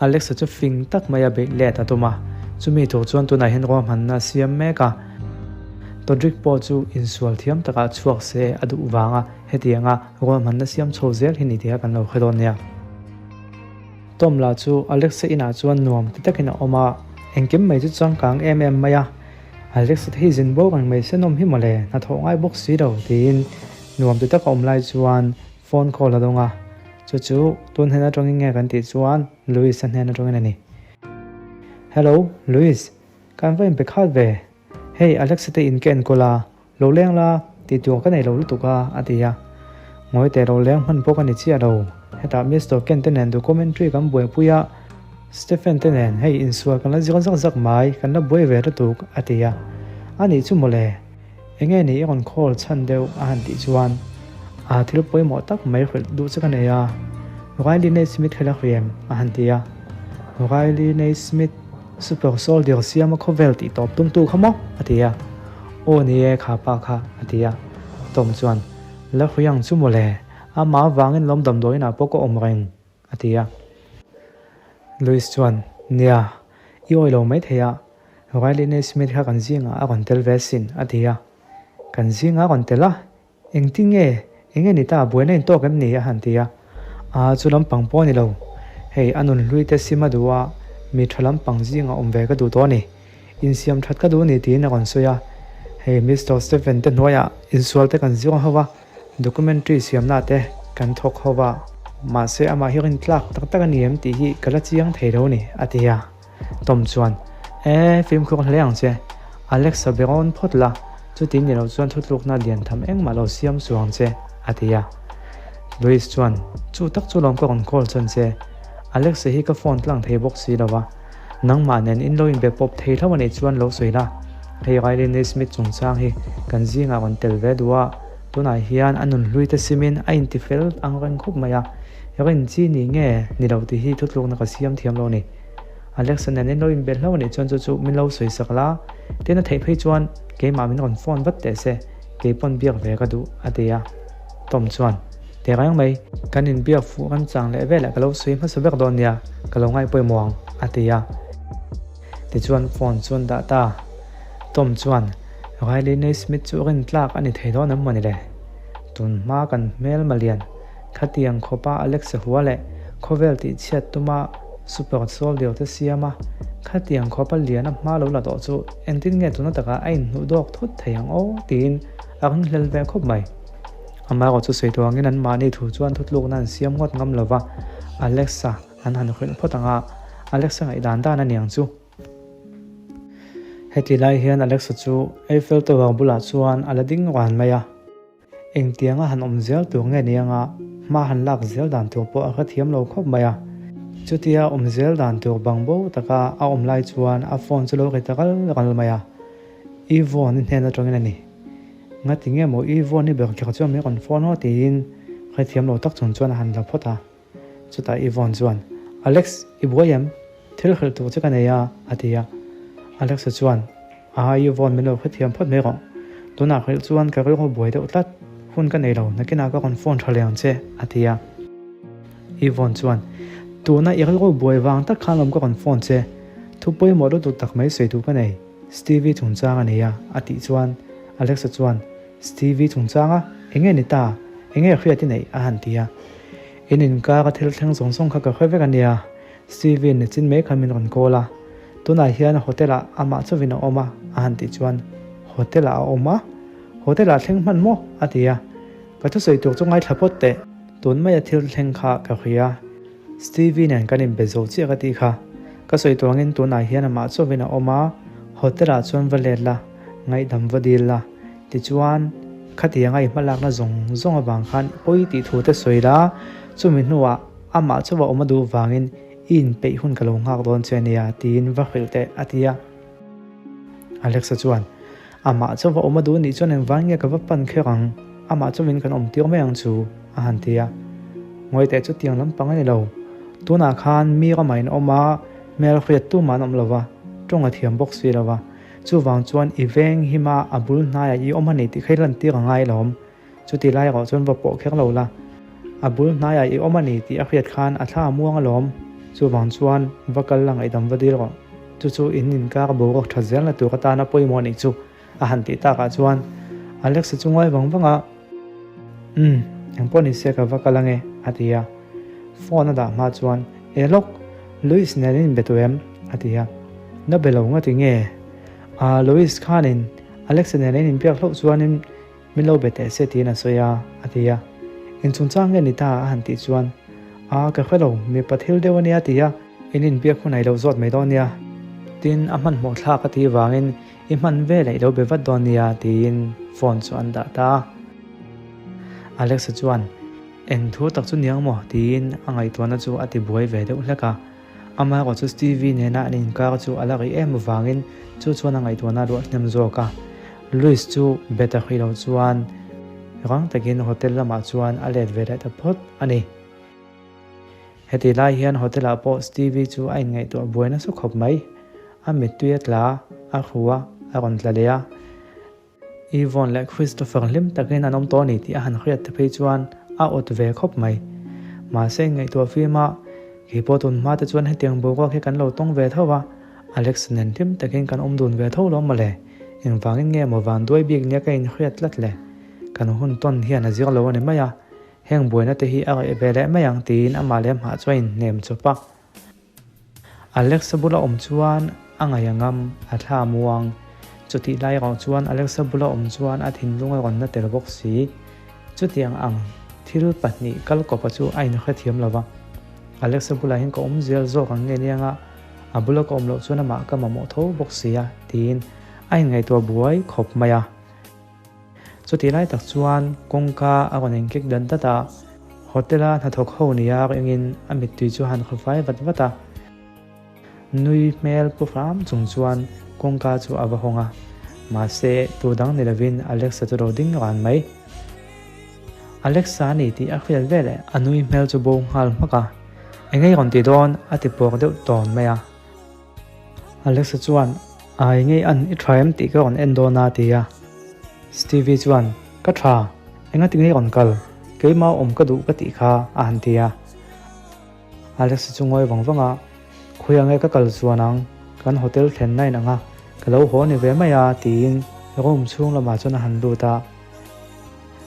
Alexa chu fing tak mai a beih let a tum a. Chumi tur chuan tunah hian ruahmanna a siam mek a. Todrick pawh chu insual thiam takah chhuak se a duh vanga hetianga ruahmanna siam chho zel hi ni tih kha kan lo hre dawn nia. Tom lah chu Alexa inah chuan nuam ti takin a awm a, engkim mai chu changkang em em mai a. Alexa te hi zin bo reng mai se nawm hi mawle, hnathawh ngai bawk si lo tiin nuam ti taka awm lai chuan phone call a dawng a. Chu chu tun hnen atangin nge kan tih chuan Louis-a hnen atangin a ni. Hello, Louis, kan va inpe khat ve. Hei Alexa te in ka enkawl a, Lo leng la, tih tur ka nei lo lutuk a, a ti a. Ngawi teh lo leng hman pawh ka ni chiah lo. Hetah Mister Ken te nen documentary kan buaipui a, Stephen te nen hei insual kan la zir zak zak mai, kan la buai ve lutuk, a ti a. A nih chu mawle, enge ni i rawn call chhan deuh a han tih chuan, A thil pawimawh tak mai hrilh duh che ka nei a, Riley Naismith kha la hri em? a han ti a. Riley Naismith, Super Soldier siama khawvel tih tawp tumtu kha maw? a ti a. Aw ni e, kha pa kha, a ti a. Tom chuan, La hui ang chu mawle, amah avangin lawm damdawiinah pawh ka awm reng, a ti a. Louis chuan, Nia, i awi lo maithei a, Riley Naismith kha kan zingah a rawn tel ve asin, a ti a. Kan zingah a rawn tel a, Engtin nge? Enge ni ta? Buaina in tawk em ni? a han ti a. Aa, chu lampang pawh a ni lo. Hei, a nun hlui te sim a duh a, mi tha lampang zinga awm ve ka duh tawh a ni. Insiam that ka duh a ni tiin a rawn sawi a. Hei, Mister Stephen te hnuaiah insual te kan zir ho va, documentary siamna te kan thawk ho va. Mahse, amah hi rintlak tak tak a ni em tih hi ka la chiang thei lo a ni, a ti a. Tom chuan, E, fimkhur hle ang che. Alex-a be rawn phawt la, chuti ni lo chuan thutlukna lian tham engmah lo siam suh ang che, a ti a. Louis chuan, Chu tak chu lawm ka rawn call chuan che. Alex-a hi ka phone tlang thei bawk si lo va, nangmah nen in lo inbe pawp thei hlauh a nih chuan lo sawi la. Hei Riley Naismith chungchang hi kan zingah rawn tel ve duh a, tunah hian a nunhlui te simin a intifel ang reng khawp mai a. Rin chi ni nge ni lo tih hi thutlukna ka siam thiam lo a ni. Alexa nen in lo inbe hlauh a nih chuan chu chu min lo sawi sak la, tin a theih phei chuan keimah min rawn phone vat teh se, kei pawn biak ve ka duh a ti a. Tom chuan, Teh reng mai, kan inbiak fuh kan chang leh velah ka lo sawi hmasa vek dawn nia, ka lo ngaihpawimawh ang a ti a. Tichuan phone chu an dah ta. Tom chuan, Riley Naismith chu rintlak a ni thei dawn em mawni le? Tun hma kan hmel malian Khatiang khawpa Alexa hua leh khawvel tihchhiat tuma super soldier te siam a, khatiang khawpa lian a hma lo la tawh chu engtin nge tuna takah a inhnuh dawk thut thei ang aw tiin a ringhlel ve khawp mai. Amaherawh chu sawi tuangin an mahni thu chuan thutlukna an siam ngawt ngam lova, Alexa an han hrilh phawt ang a, Alexa ngaihdan dan a niang chu. Heti lai hian Alexa chu Eiffel Tower bulah chuan a la ding ran mai a. Engtianga han awm zel tur nge ni anga hma han lak zel dan tur pawh a hrethiam lo khawp mai a. Chutia awm zel dan tur bang bo taka a awm lai chuan a phone chu lo ri ta ral ral mai a. Yvonne-i hnen atangin a ni. Ngati nge maw Yvonne-i ber kher chuan min rawn phone haw tiin hrethiam lo tak chung chuan a han la phawt a. Chutah Yvonne chuan, Alex, i buai em? Thil hrilh tur che ka nei a, a ti a. Alex-a chuan, Aha, Yvonne, min lo hrethiam phawt mai rawh. Tunah hrilh chuan ka rilru buai deuh tlat. Hun ka nei lo, nakinah ka rawn phone tha leh ang che, a ti a. Yvonne chuan, Tuna i rilru buai vang tak khan lawm ka rawn phone che. Thu pawimawh lutuk tak mai sawi tur ka nei. Stevie chungchang a nei a, a tih chuan Alex-a chuan, Stevie chungchanga eng nge ni ta? Eng nge hriat i neih? a han ti a. In inkar a thil thleng zawng zawng kha ka hre vek a nia. Stevie nichin mai khan min rawn call a. Tunah hian hotel ah amah chauhin a awm a, a han tih chuan, Hotel ah a awm a? Hotel ah thleng hman maw? a ti a. Ka thusawi tur chu ngaithla phawt teh. Tun maia thil thleng kha ka hria. Stevie nen kan inbe zo chiah ka tih kha. Ka sawi tur angin tunah hian amah chauhin a awm a, hotel ah chuan va let la, ngaihdam va dil la. Tichuan, khatianga i hmalakna zawng zawng avang khan i pawi tih thu te sawi la, chumi hnuah amah chauha awm a duh vangin i inpeih hun ka lo nghak dawn che ania tiin va hrilh teh a ti a. Alexa chuan, Amah chauha awm a duh nih chuan engvang nge ka va pan kher ang, amah chauhin kan awm tir mai ang chu, a han ti a. Ngawi teh chutiang lampang a ni lo. Tunah khan mi ramah in awm a, hmel hriat tumah an awm lo va, tawng a thiam bawk si lo va. Chuvang chuan i veng hima a bul hnaiah i awm a ni tih kha i lan tir a ngai lo. Chuti lai erawh chuan va pawh kher lo la. A bul hnaiah i awm a ni tih a hriat khan a thla a muang alawm. Chuvang chuan va kal la ngaihdam va dil rawh. Chu chu in inkar boruak that zelna tur atana pawimawh nih chu a han tih takah chuan Alex-a chu ngawi vang vang a, Umm, engpawh ni se ka va kal ange, a ti a. Phone a dah hma chuan, E lawk, Louis nen in inbe tawh em? a ti a. Na be lo ngati nge? Aa, Louis khanin Alex-a nen in inbiak hlauh chuanin Min lo be teh se tiin a sawi a, a ti a. Eng chungchang nge ni ta a han tih chuan, A, ka hre lo, mipa thil deuh a nia ti a, in inbiak hun a i lo zawt mai dawn nia. Tin, a hmanhmawh thlak a tih vangin i hman velah i lo be vat dawn nia tiin phone chu an dah ta a. Alexa chuan, Eng thu tak chu niang maw? tiin a ngaihtuahna chu a ti buai ve deuh hlek a. Amaherawh chu Stevie nena an inkar chu a la rih em avangin chu chuan a ngaihtuahna a luah hnem zawk a. Louis chu bet a hrih loh chuan rang takin hotel lamah chuan a let ve leh ta phawt a ni. Heti lai hian hotel ah pawh Stevie chu a inngaihtuah buai nasa khawp mai. A mittui a tla a, a hru a, a rawn tla leh a. Yvonne leh Christopher hlim takin an awm tawh a ni tih a han hriat te phei chuan a awt ve khawp mai. Mahse inngaihtuah fim a, kei pawh tun hma te chuan hetiang boruak hi kan lo tawng ve tho a, Alex nen hlim takin kan awm dun ve tho lawm mawle, engvangin nge maw vanduai bik nia ka inhriat tlat le? Kan hun tawn hian a zir lo a ni mai a, heng buaina te hi a reh ve leh mai ang tiin amah leh hmah chuan a inhnem chawp a. Alexa bula awm chuan a ngaih a ngam, a thla a muang. Chutih lai erawh chuan Alexa bula awm chuan a thinlung a rawn na tel bawk si. Chutiang ang thil pahnih kal kawpa chu a inhrethiam lo va. Alexa bulah hian ka awm zel zawk ang nge nianga a bula ka awm loh chuan amah ka mamawh tho bawk si a tiin a inngaihtuah buai khawp mai a. Chutih lai tak chuan kawngka a rawn inkek dat dat a, hotel a hnathawk ho nia ringin a mittui chu a han khawfai vat vat a. Nui hmel pu hram chung chuan kawngka chu a va hawng a, mahse tu dang ni lovin Alexa chu lo ding ran mai. Alexa a ni tih a hriat veleh a nui hmel chu bo nghal hmak a, Engei rawn ti dawn? a ti puak deuh tawn mai a. Alexa chuan, Ai ngei an i tha em tih ka rawn en dawn a ti a. Stevie chuan, Ka tha, engati ngei rawn kal? Keimah awm ka duh ka tih kha a han ti a. Alexa chu ngawi vang vang a, Khawiah nge ka kal chuan ang? Kan hotel thlen na in ang a, ka lo haw ni ve mai a tiin room chhung lamah chuan a han lut a.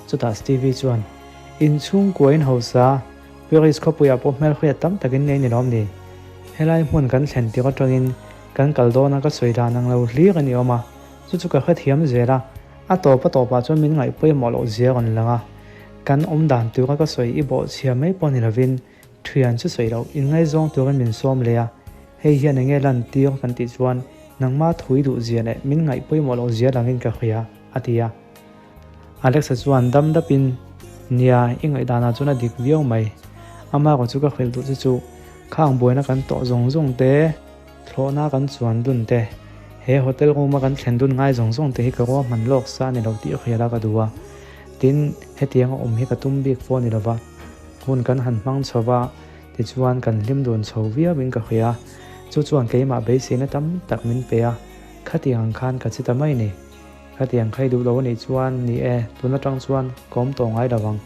Chutah Stevie chuan, Inchhungkua in hausa, Paris khawpuiah pawh hmelhriat tam takin nei ni lawm ni? Helai hmun kan thlen tir atangin kan kal dawna ka sawi dan ang lo hlir a ni awm a, chu chu ka hrethiam zel a, a tawp a tawpah chuan min ngaih pawimawh loh zia rawn lang a. Kan awm dan tura ka sawi i bawhchhia mai pawh ni lovin thian chu sawi loh inngaizawng turin min sawm leh a, hei hian enge lan tir kan tih chuan nangma thui duh zia leh min ngaih pawimawh loh zia langin ka hria, a ti a. Alexa chuan dam dapin, Nia, i ngaihdanah chuan a dik viau mai. Ama erawh chu ka hrilh duh che chu, khang buaina kan tawh zawng zawng te, thlawhna kan chuan dun te, he hotel room a kan thlen dun ngai zawng zawng te hi ka ruahman lawk sa a ni lo tih hriat a ka duh a. Tin, hetiang a awm hi ka tum bik pawh a ni lova, hun kan han hmang chho va, tichuan kan hlim dun chho viauin ka hria. Chu chuan keimah beiseina tam tak min pe a, khatiang ang khan ka che ta mai ni. Khatiang khai duh lo a nih chuan, ni e, tun atang chuan ka awm tawh ngai lo ang.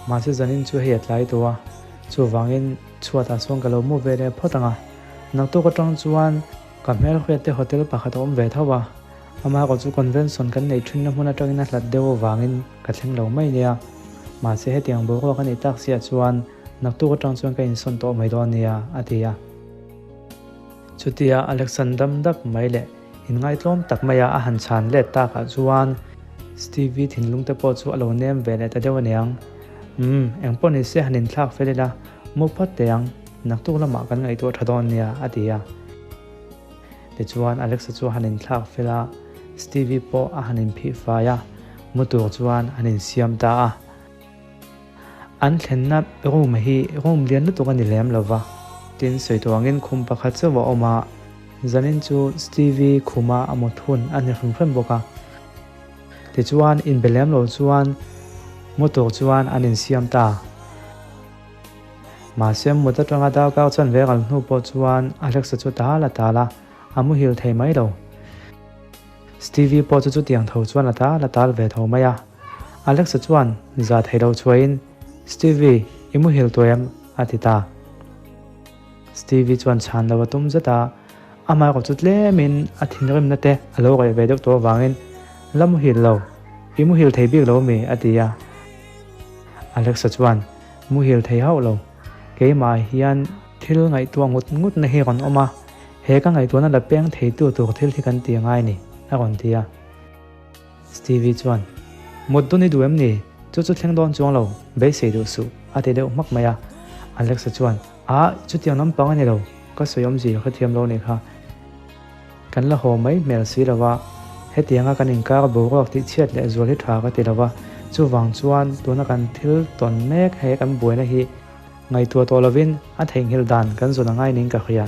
Mahse zanin chu hei a tlai tawh a, chuvangin chhuatah chuan ka lo mu ve leh phawt ang a. Naktuk atang chuan ka hmelhriat te hotel pakhat a awm ve tho a, amah erawh chu convention kan neih thinna hmun atangin a hlat deuh avangin ka thleng lo mai nia. Mahse hetiang boruak a nih tak siah chuan naktuk atang chuan ka insawn tawh mai dawn nia, a ti a. Chutia Alexan dam dap mai leh Inngaitlawm tak maia a han chhan let takah chuan Stevie thinlung te pawh chu a lo nem ve leh ta deuh aniang. Umm, eng pawh ni se han inthlak fel ila, mu phawt teh ang, naktuk lamah kan ngaihtuah tha dawn nia, a ti a. Tichuan Alexa chu a han inthlak fel a, Stevie pawh a han inphih fai a, mu tur chuan an insiam ta a. An thlenna room hi room lian lutuk a ni lem lo va, tin sawi tawh angin khum pakhat chauh a awm a, zanin chu Stevie khuma a mut hun a ni hrim hrim bawk a. Tichuan inbe lem lo chuan mu tur chuan an insiam ta. Mahse mut atanga darkar chuan ve ral hnu pawh chuan Alexa chu tal a tal a, a muhil thei mai lo. Stevie pawh chu chutiang tho chuan a tal a tal ve tho mai a. Alexa chuan za thei lo chhuahin, Stevie, i muhil tawh em? a ti ta. Stevie chuan chhan lo a tum zet a, amah erawh chu tlemin a thinrimna te a lo reh ve deuh tawh avangin, La muhil lo, i muhil thei bik lo mi? a ti a. Alexa chuan, Muhil thei hauh lo, keimah hian thil ngaihtuah ngut ngutna hi rawn awm a, He ka ngaihtuahna la peng theitu tur thil hi kan ti angai ni, a rawn ti a. Stevie chuan, Mut dun i duh em ni? Chu chu thleng dawn chuang lo, beisei duh suh, a ti deuh hmak mai a. Alexa chuan, Ah, chutiang lampang a ni lo, ka sawi awmzia ka hrethiam lo nih kha. Kan la haw mai hmel si lo a, hetianga kan inkar boruak tih chhiat leh zual hi tha ka ti lo a, chuvang chuan tuna kan thil tawn mek he kan buaina hi Ngaihtuah tawh lovin a theihnghilh dan kan zawn a ngai ning ka hria.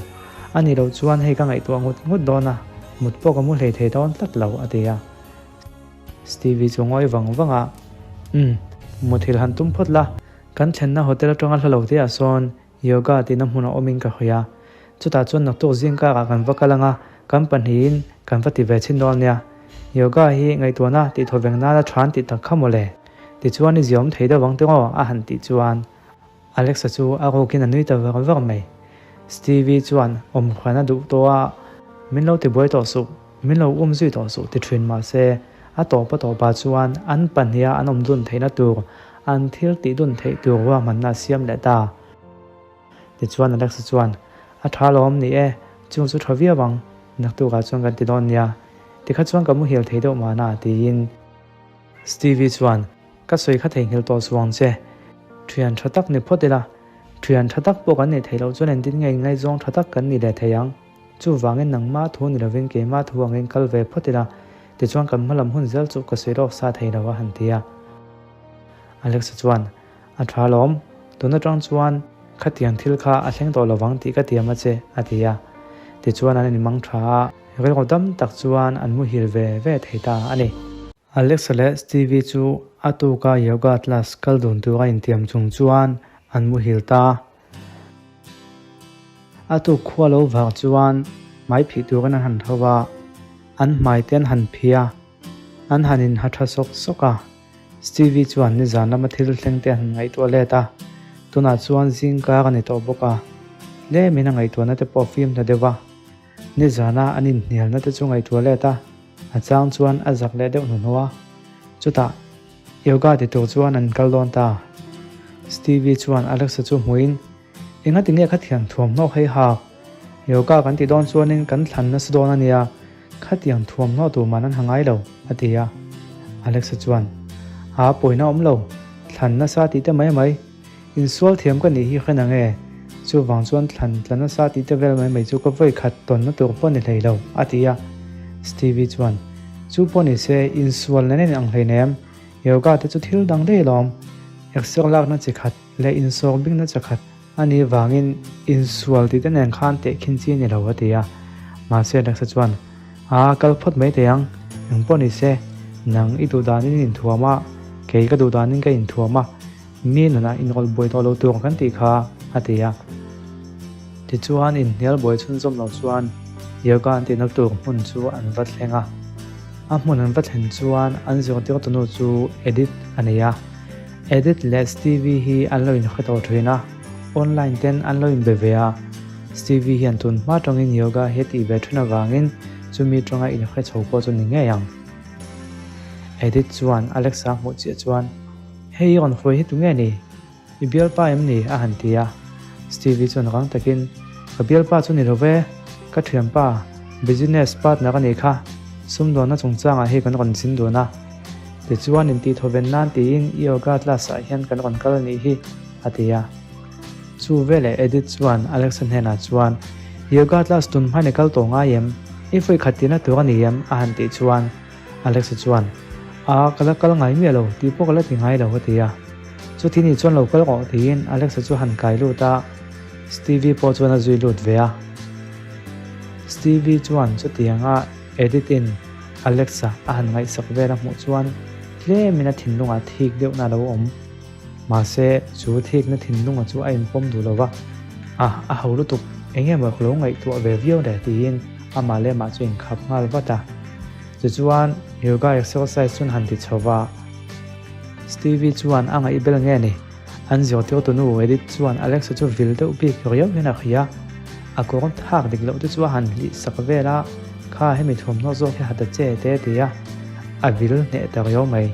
A nih loh chuan hei ka ngaihtuah ngut ngut dawn a, mut pawh ka mu hlei thei dawn tlat lo, a ti a. Stevie chu ngawi vang vang a, Umm, muthilh han tum phawt la, kan thlenna hotel atanga hla lo te ah sawn yoga tihna hmun a awmin ka hria. Chutah chuan naktuk zing karah kan va kal ang a, kan pahnihin kan va ti ve chhin dawn nia. Yoga hi ngaihtuahna tih thawveng nana than tih tak kha mawle. Tichuan i ziaawm thei deuh ang teng aw a han tih chuan Alexa chu a rukin a nui ta var var mai. Stevie chuan awmhran a duh tawh a, Min lo tibuai tawh suh, min lo um zui tawh suh ti thin mah se a tawp a tawpah chuan an pahniha an awm dun theihna tur, an thil tih dun theih tur ruahmanna a siam leh ta. Tichuan Alexa chuan, A tha lawm ni e, chung chu tha viau ang, naktukah chuan kan ti dawn nia, tikha chuan ka muhil thei deuh mahna tiin Stevie chuan, Ka sawi kha theihnghilh tawh suh ang che, thian tha tak ni phawt ila, thian tha tak pawh kan nih theih loh chuan engtin nge inngaihzawng tha tak kan nih leh thei ang? Chuvangin nangmah thu ni lovin keimah thu angin kal ve phawt ila, tichuan kan hmalam hun zel chu ka sawi lawk sa thei lo a han ti a. Alexa chuan, A tha lawm, tun atang chuan khatiang thil kha a thleng tawh lovang tih ka tiam a che, a ti a. Tichuan an inmang tha a, rilru dam tak chuan an muhil ve ve thei ta a ni. Alexa leh Stevie chu a tuka yoga class kal dun tura intiam chung chuan an muhil ta. A tuk khua lo vang chuan hmai phih turin an han tho a, an hmai te an han phih a, an han inha tha sawk sawk a. Stevie chuan nizan lama thil thleng te a han ngaihtuah let a, tunah chuan zingkar a ni tawh bawk a, tlemin a ngaihtuahna te pawh a fim ta deuh a. Nizana an inhnialna te chu ngaihtuah let a, a chang chuan a zak leh deuh hnuhnawh a. Chutah, yoga ti tur chuan an kal dawn ta. Stevie chuan Alexa chu hmuhin, Engati nge khatiang thuamhnaw kha i hak? Yoga kan tih dawn chuanin kan thlan nasa dawn a nia, khatiang thuamhnaw tur man an ha ngai lo, a ti a. Alexa chuan, A pawina awm lo, thlan nasa tih te mai mai. Insual thiam ka nih hi hre nang e, chuvang chuan thlan tla nasa tih te vel mai mai chu ka vawi khat tawnna tur pawh ni hlei lo, a ti a. Stevie chuan, Chu pawh ni se, insual nen a inang hleinem, yoga te chu thil dang daih alawm, exer lakna chi khat leh insawr bingna chi khat a nih vangin insual tih te nen khan tehkhin chi a ni lo, a ti a. Mahse Alexa chuan, A kal phawt mai thei ang, eng pawh ni se, nang i duh danin i inthuam a, kei ka duh danin ka inthuam a, Mi nunah inrawlh buai tawh lo tur kan tih kha, a ti a. Tichuan, inhnial buai chhunzawm lo chuan yoga an tihna tur hmun chu an va thleng a. A hmun an va thlen chuan an zirtirtunu chu Edith a nei a. Edith leh Stevie hi an lo inhre tawh thin a, online ten an lo inbe ve a. Stevie hian tun hma tawngin yoga hi a tih ve thin avangin chumi tawng a inhre chho pawh chu ni ngei ang. Edith chuan Alexa hmuh chiah chuan, Hei i rawn hruai hi tu nge ni? I bialpa em ni? a han ti a. Stevie chuan rang takin, Ka bialpa chu ni lo ve, ka thianpa, business partner a nih kha, sumdawnna chungchangah hei kan rawn zin dun a. Tichuan intihthawven nan tiin i yoga class ah hian kan rawn kal a nih hi, a ti a. Chu veleh Edith chuan Alexa hnenah chuan, Yoga class tun hmain i kal tawh ngai em? I vawi khat tihna tur a ni em? a han tih chuan, Alexa chuan, A, ka la kal ngai miah lo, tih pawh ka la ti ngai lo, a ti a. Chuti ni chuan lo kal rawh, tiin Alexa chu han kai lut a, Stevie pawh chuan a zui lut ve a. Stevie chuan chutianga Edith-in Alexa a han ngaihsak vel a hmuh chuan tlemin a thinlungah thik deuhna a lo awm. Mahse, chu thikna thinlunga chu a inpawm duh lo va, A, a ho lutuk, eng nge maw ka lo ngaihtuah ve viau le, tiin amah leh amah chu a inkhap nghal vat a. Tichuan, yoga exercise chuan han ti chho va. Stevie chuan a ngaih bel nge ni? An zirtirtu nu Edith chuan Alexa chu vil deuh bik riau hian a hria. A kawr thak dik loh te chu a han hlih sak vel a, Kha hemi thuamhnaw zawk hi ha ta che te a ti a, a vil hneh ta riau mai.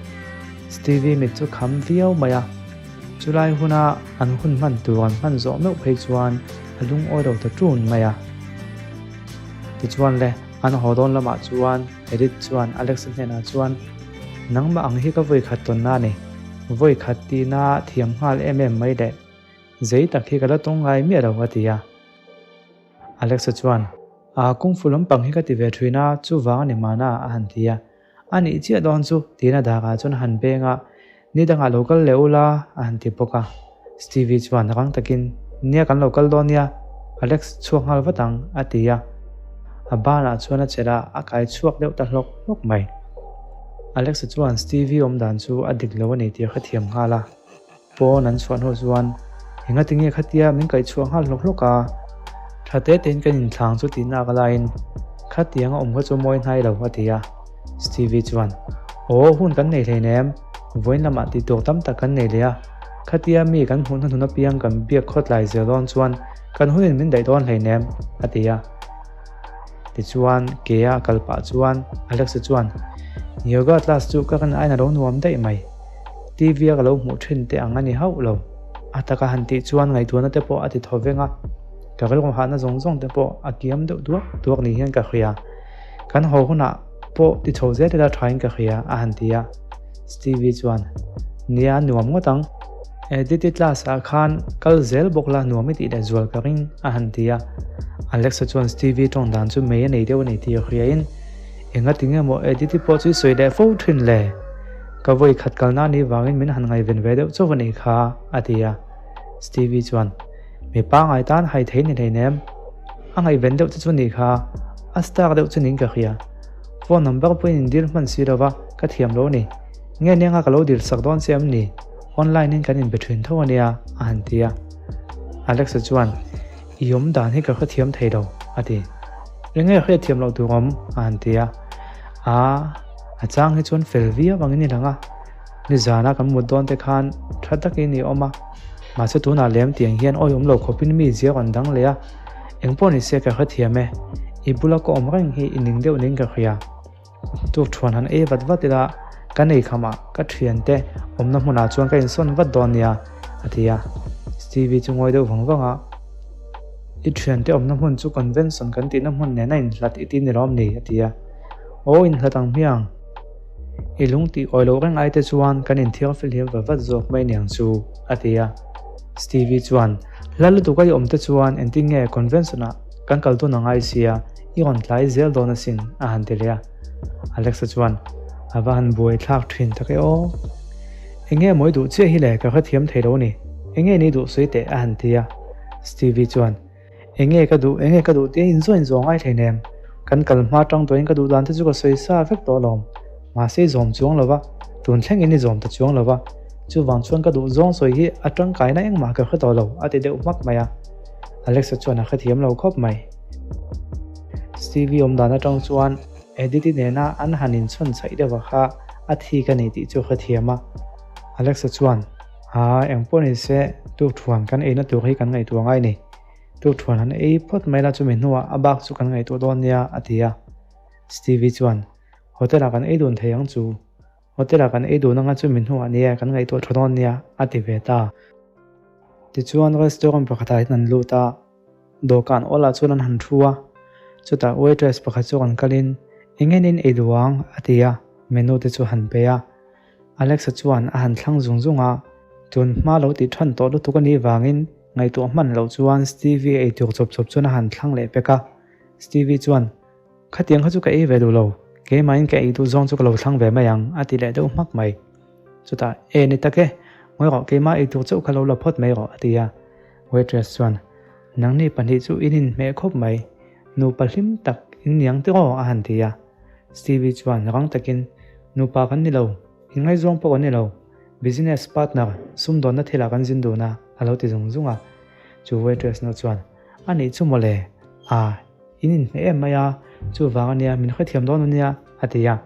Stevie mit chu kham viau mai a, chulai huna an hun hman tur an hman zawh meuh phei chuan a lungawi lo ta ṭun mai a. Tichuan le, an haw dawn lamah chuan Edith chuan Alex-a hnenah chuan, Nangmah ang hi ka vawi khat tawn na ni, vawi khat tihna thiam nghal em em mai leh zei tak hi ka la tawng ngai miah lo a ti a. Alex-a chuan, A kung fu lampang hi ka ti ve ṭhin a, chuvang a ni mahna a han ti a. A nih chiah dawn chu, tiin a dakah chuan a han beng a, Ni dangah lo kal leh ula, a han ti bawk a. Stevie chuan rang takin, Nia kan lo kal dawn nia, Alex chhuak nghal vat ang, a ti a. A banah chuan a chelh a, a kai chhuak deuh ta hlawk hlawk mai. Alex-a chuan Stevie awm dan chu a dik lo a ni tih a hrethiam nghal a. Pawn an chhuah hnu chuan, Engati nge khatia min kaih chhuah nghal hlawk hlawk a? Tha te tein kan inthlang chu tihna ka laiin, Khatiang a awm kha chu mawi hnai lo, a ti a. Stevie chuan, Aw, hun kan nei hleinem, vawiin lamah tih tur tam tak kan nei leh a, khatia mi kan hmuh hnahnun apiang kan biak khawtlai zel dawn chuan kan hunin min daih dawn hleinem, a ti a. Tichuan, ke-a kal pah chuan Alexa chuan, Yoga class chu ka rin aiin a lo nuam daih mai. TV-a ka lo hmuh thin teh ang a ni hauh lo. A taka han tih chuan ngaihtuahna te pawh a ti thaw veng a, ka rilru hahna zawng zawng te pawh a kiam deuh duak duak ni hian ka hria. Kan haw hunah pawh ti chho zel ila thain ka hria, a han ti a. Stevie chuan, Nia, nuam ngawt ang. Edith-i class ah khan kal zel bawk la nuam i tih leh zual ka ring, a han ti a. Alexa chuan Stevie tawng dan chu mei a nei deuh a ni tih a hriain, Enga tinge maw Edith-i pawh chu i sawi leh fo thin le? Ka vawi khat kalna ni vangin min han ngaihven ve deuh chauh a nih kha, a ti a. Stevie chuan, Mi pangngai tan hai thei ni hleinem. A ngaihven deuh che chu nih kha, a star deuh chu niin ka hria. Phone number pawhin in dil hman si lova, ka thiam lo a ni. Nge nianga ka lo dil sak dawn che em ni? Online in kan inbe thin tho a nia, a han ti a. Alexa chuan, I awm dan hi ka hrethiam thei lo, a ti. Enge hriatthiam loh tur awm? a han ti a. Aa, a chang hi chuan fel viau angin i lang a. Nizana kan mut dawn te khan tha takin i awm a, mahse tunah lem tiang hian awi awm lo khawpin mi ziak an dang leh a, engpawh ni se ka hrethiam e, i bula ka awm reng hi i ning deuh ning ka hria. Tuk thuan han ei vat vat ila ka nei khamah ka thiante awmna hmunah chuan ka insawn vat dawn nia, a ti a. Stevie chu ngawi deuh vang vang a, I thiante awmna hmun chu convention kan tihna hmun nen a inhlat i ti ni lawm ni? a ti a. Aw inhlat ang hmiang. I lung tih awi loh reng ai te chuan kan inthiar fihlim va vat zawk mai niang chu, a ti a. Stevie chuan, Hla lutuk a i awm te chuan engtin nge convention ah kan kal dun angai sia, i rawn tlai zel dawn asin, a han ti leh a. Alexa chuan, A va han buai thlak thin tak e aw. Enge mawi duh chiah hi le ka hrethiam thei lo a ni. Enge ni duh sawi teh, a han ti a. Stevie chuan, Enge ka duh, enge ka duh tia inzaw inzaw ngai hleinem. Kan kal hma tang tawhin ka duh dan te chu ka sawi sa vek tawh alawm. Mahse i zawm chuang lo va, tun thleng in i zawm ta chuang lo va. Chuvang chuan ka duh zawng sawi hi a tangkaina engmah ka hre tawh lo, a ti deuh hmak mai a. Alexa chuan a hrethiam lo khawp mai. Stevie awm dan atang chuan Edith-i nena an han inchhawn chhaih deuh a kha a thik a ni tih chu a hrethiam a. Alexa chuan. Aa, engpawh ni se, tukthuan kan eina tur hi kan ngaihtuah ngai ni. Tukthuan han ei phawt mai la chumi hnuah a bak chu kan ngaihtuah dawn nia, a ti a. Stevie chuan, Hotel-ah kan ei dun thei ang chu. Hotel-ah kan ei dun anga chumi hnuah nia kan ngaihtuah tha dawn nia, a ti ve ta. Tichuan restaurant pakhatah hian an lut a, dawhkan awlah chuan an han thu a. Chutah waitress pakhat chu rawn kalin, Engenin ei duh ang? a ti a, menu te chu han pe a. Alexa chuan a han thlang zung zung a, tun hma lo tih than tawh lutuk a nih vangin ngaihtuah hman loh chuan Stevie ei tur chawp chawp chuan a han thlang leh pek a. Stevie chuan, Khatiang kha chu ka ei ve duh lo, keimahin ka ei duh zawng chu ka lo thlang ve mai ang, a ti leh deuh hmak mai. Chutah, E ni tak e, ngawi rawh, keimah ei tur chauh kha lo la phawt mai rawh, a ti a. Waitress chuan, Nangni pahnih chu in inhmeh khawp mai, nupa hlim tak in niang tiraw, a han ti a. Stevie chuan rang takin, Nupa kan ni lo, inngaihzawng pawh kan ni lo, business partner, sumdawnna thilah kan zin dun a, a lo ti zung zung a. Chu waitress nu chuan, A nih chu mawle, a, in inhmeh em mai a, chuvang a nia, min hrethiam dawn a nia, a ti a.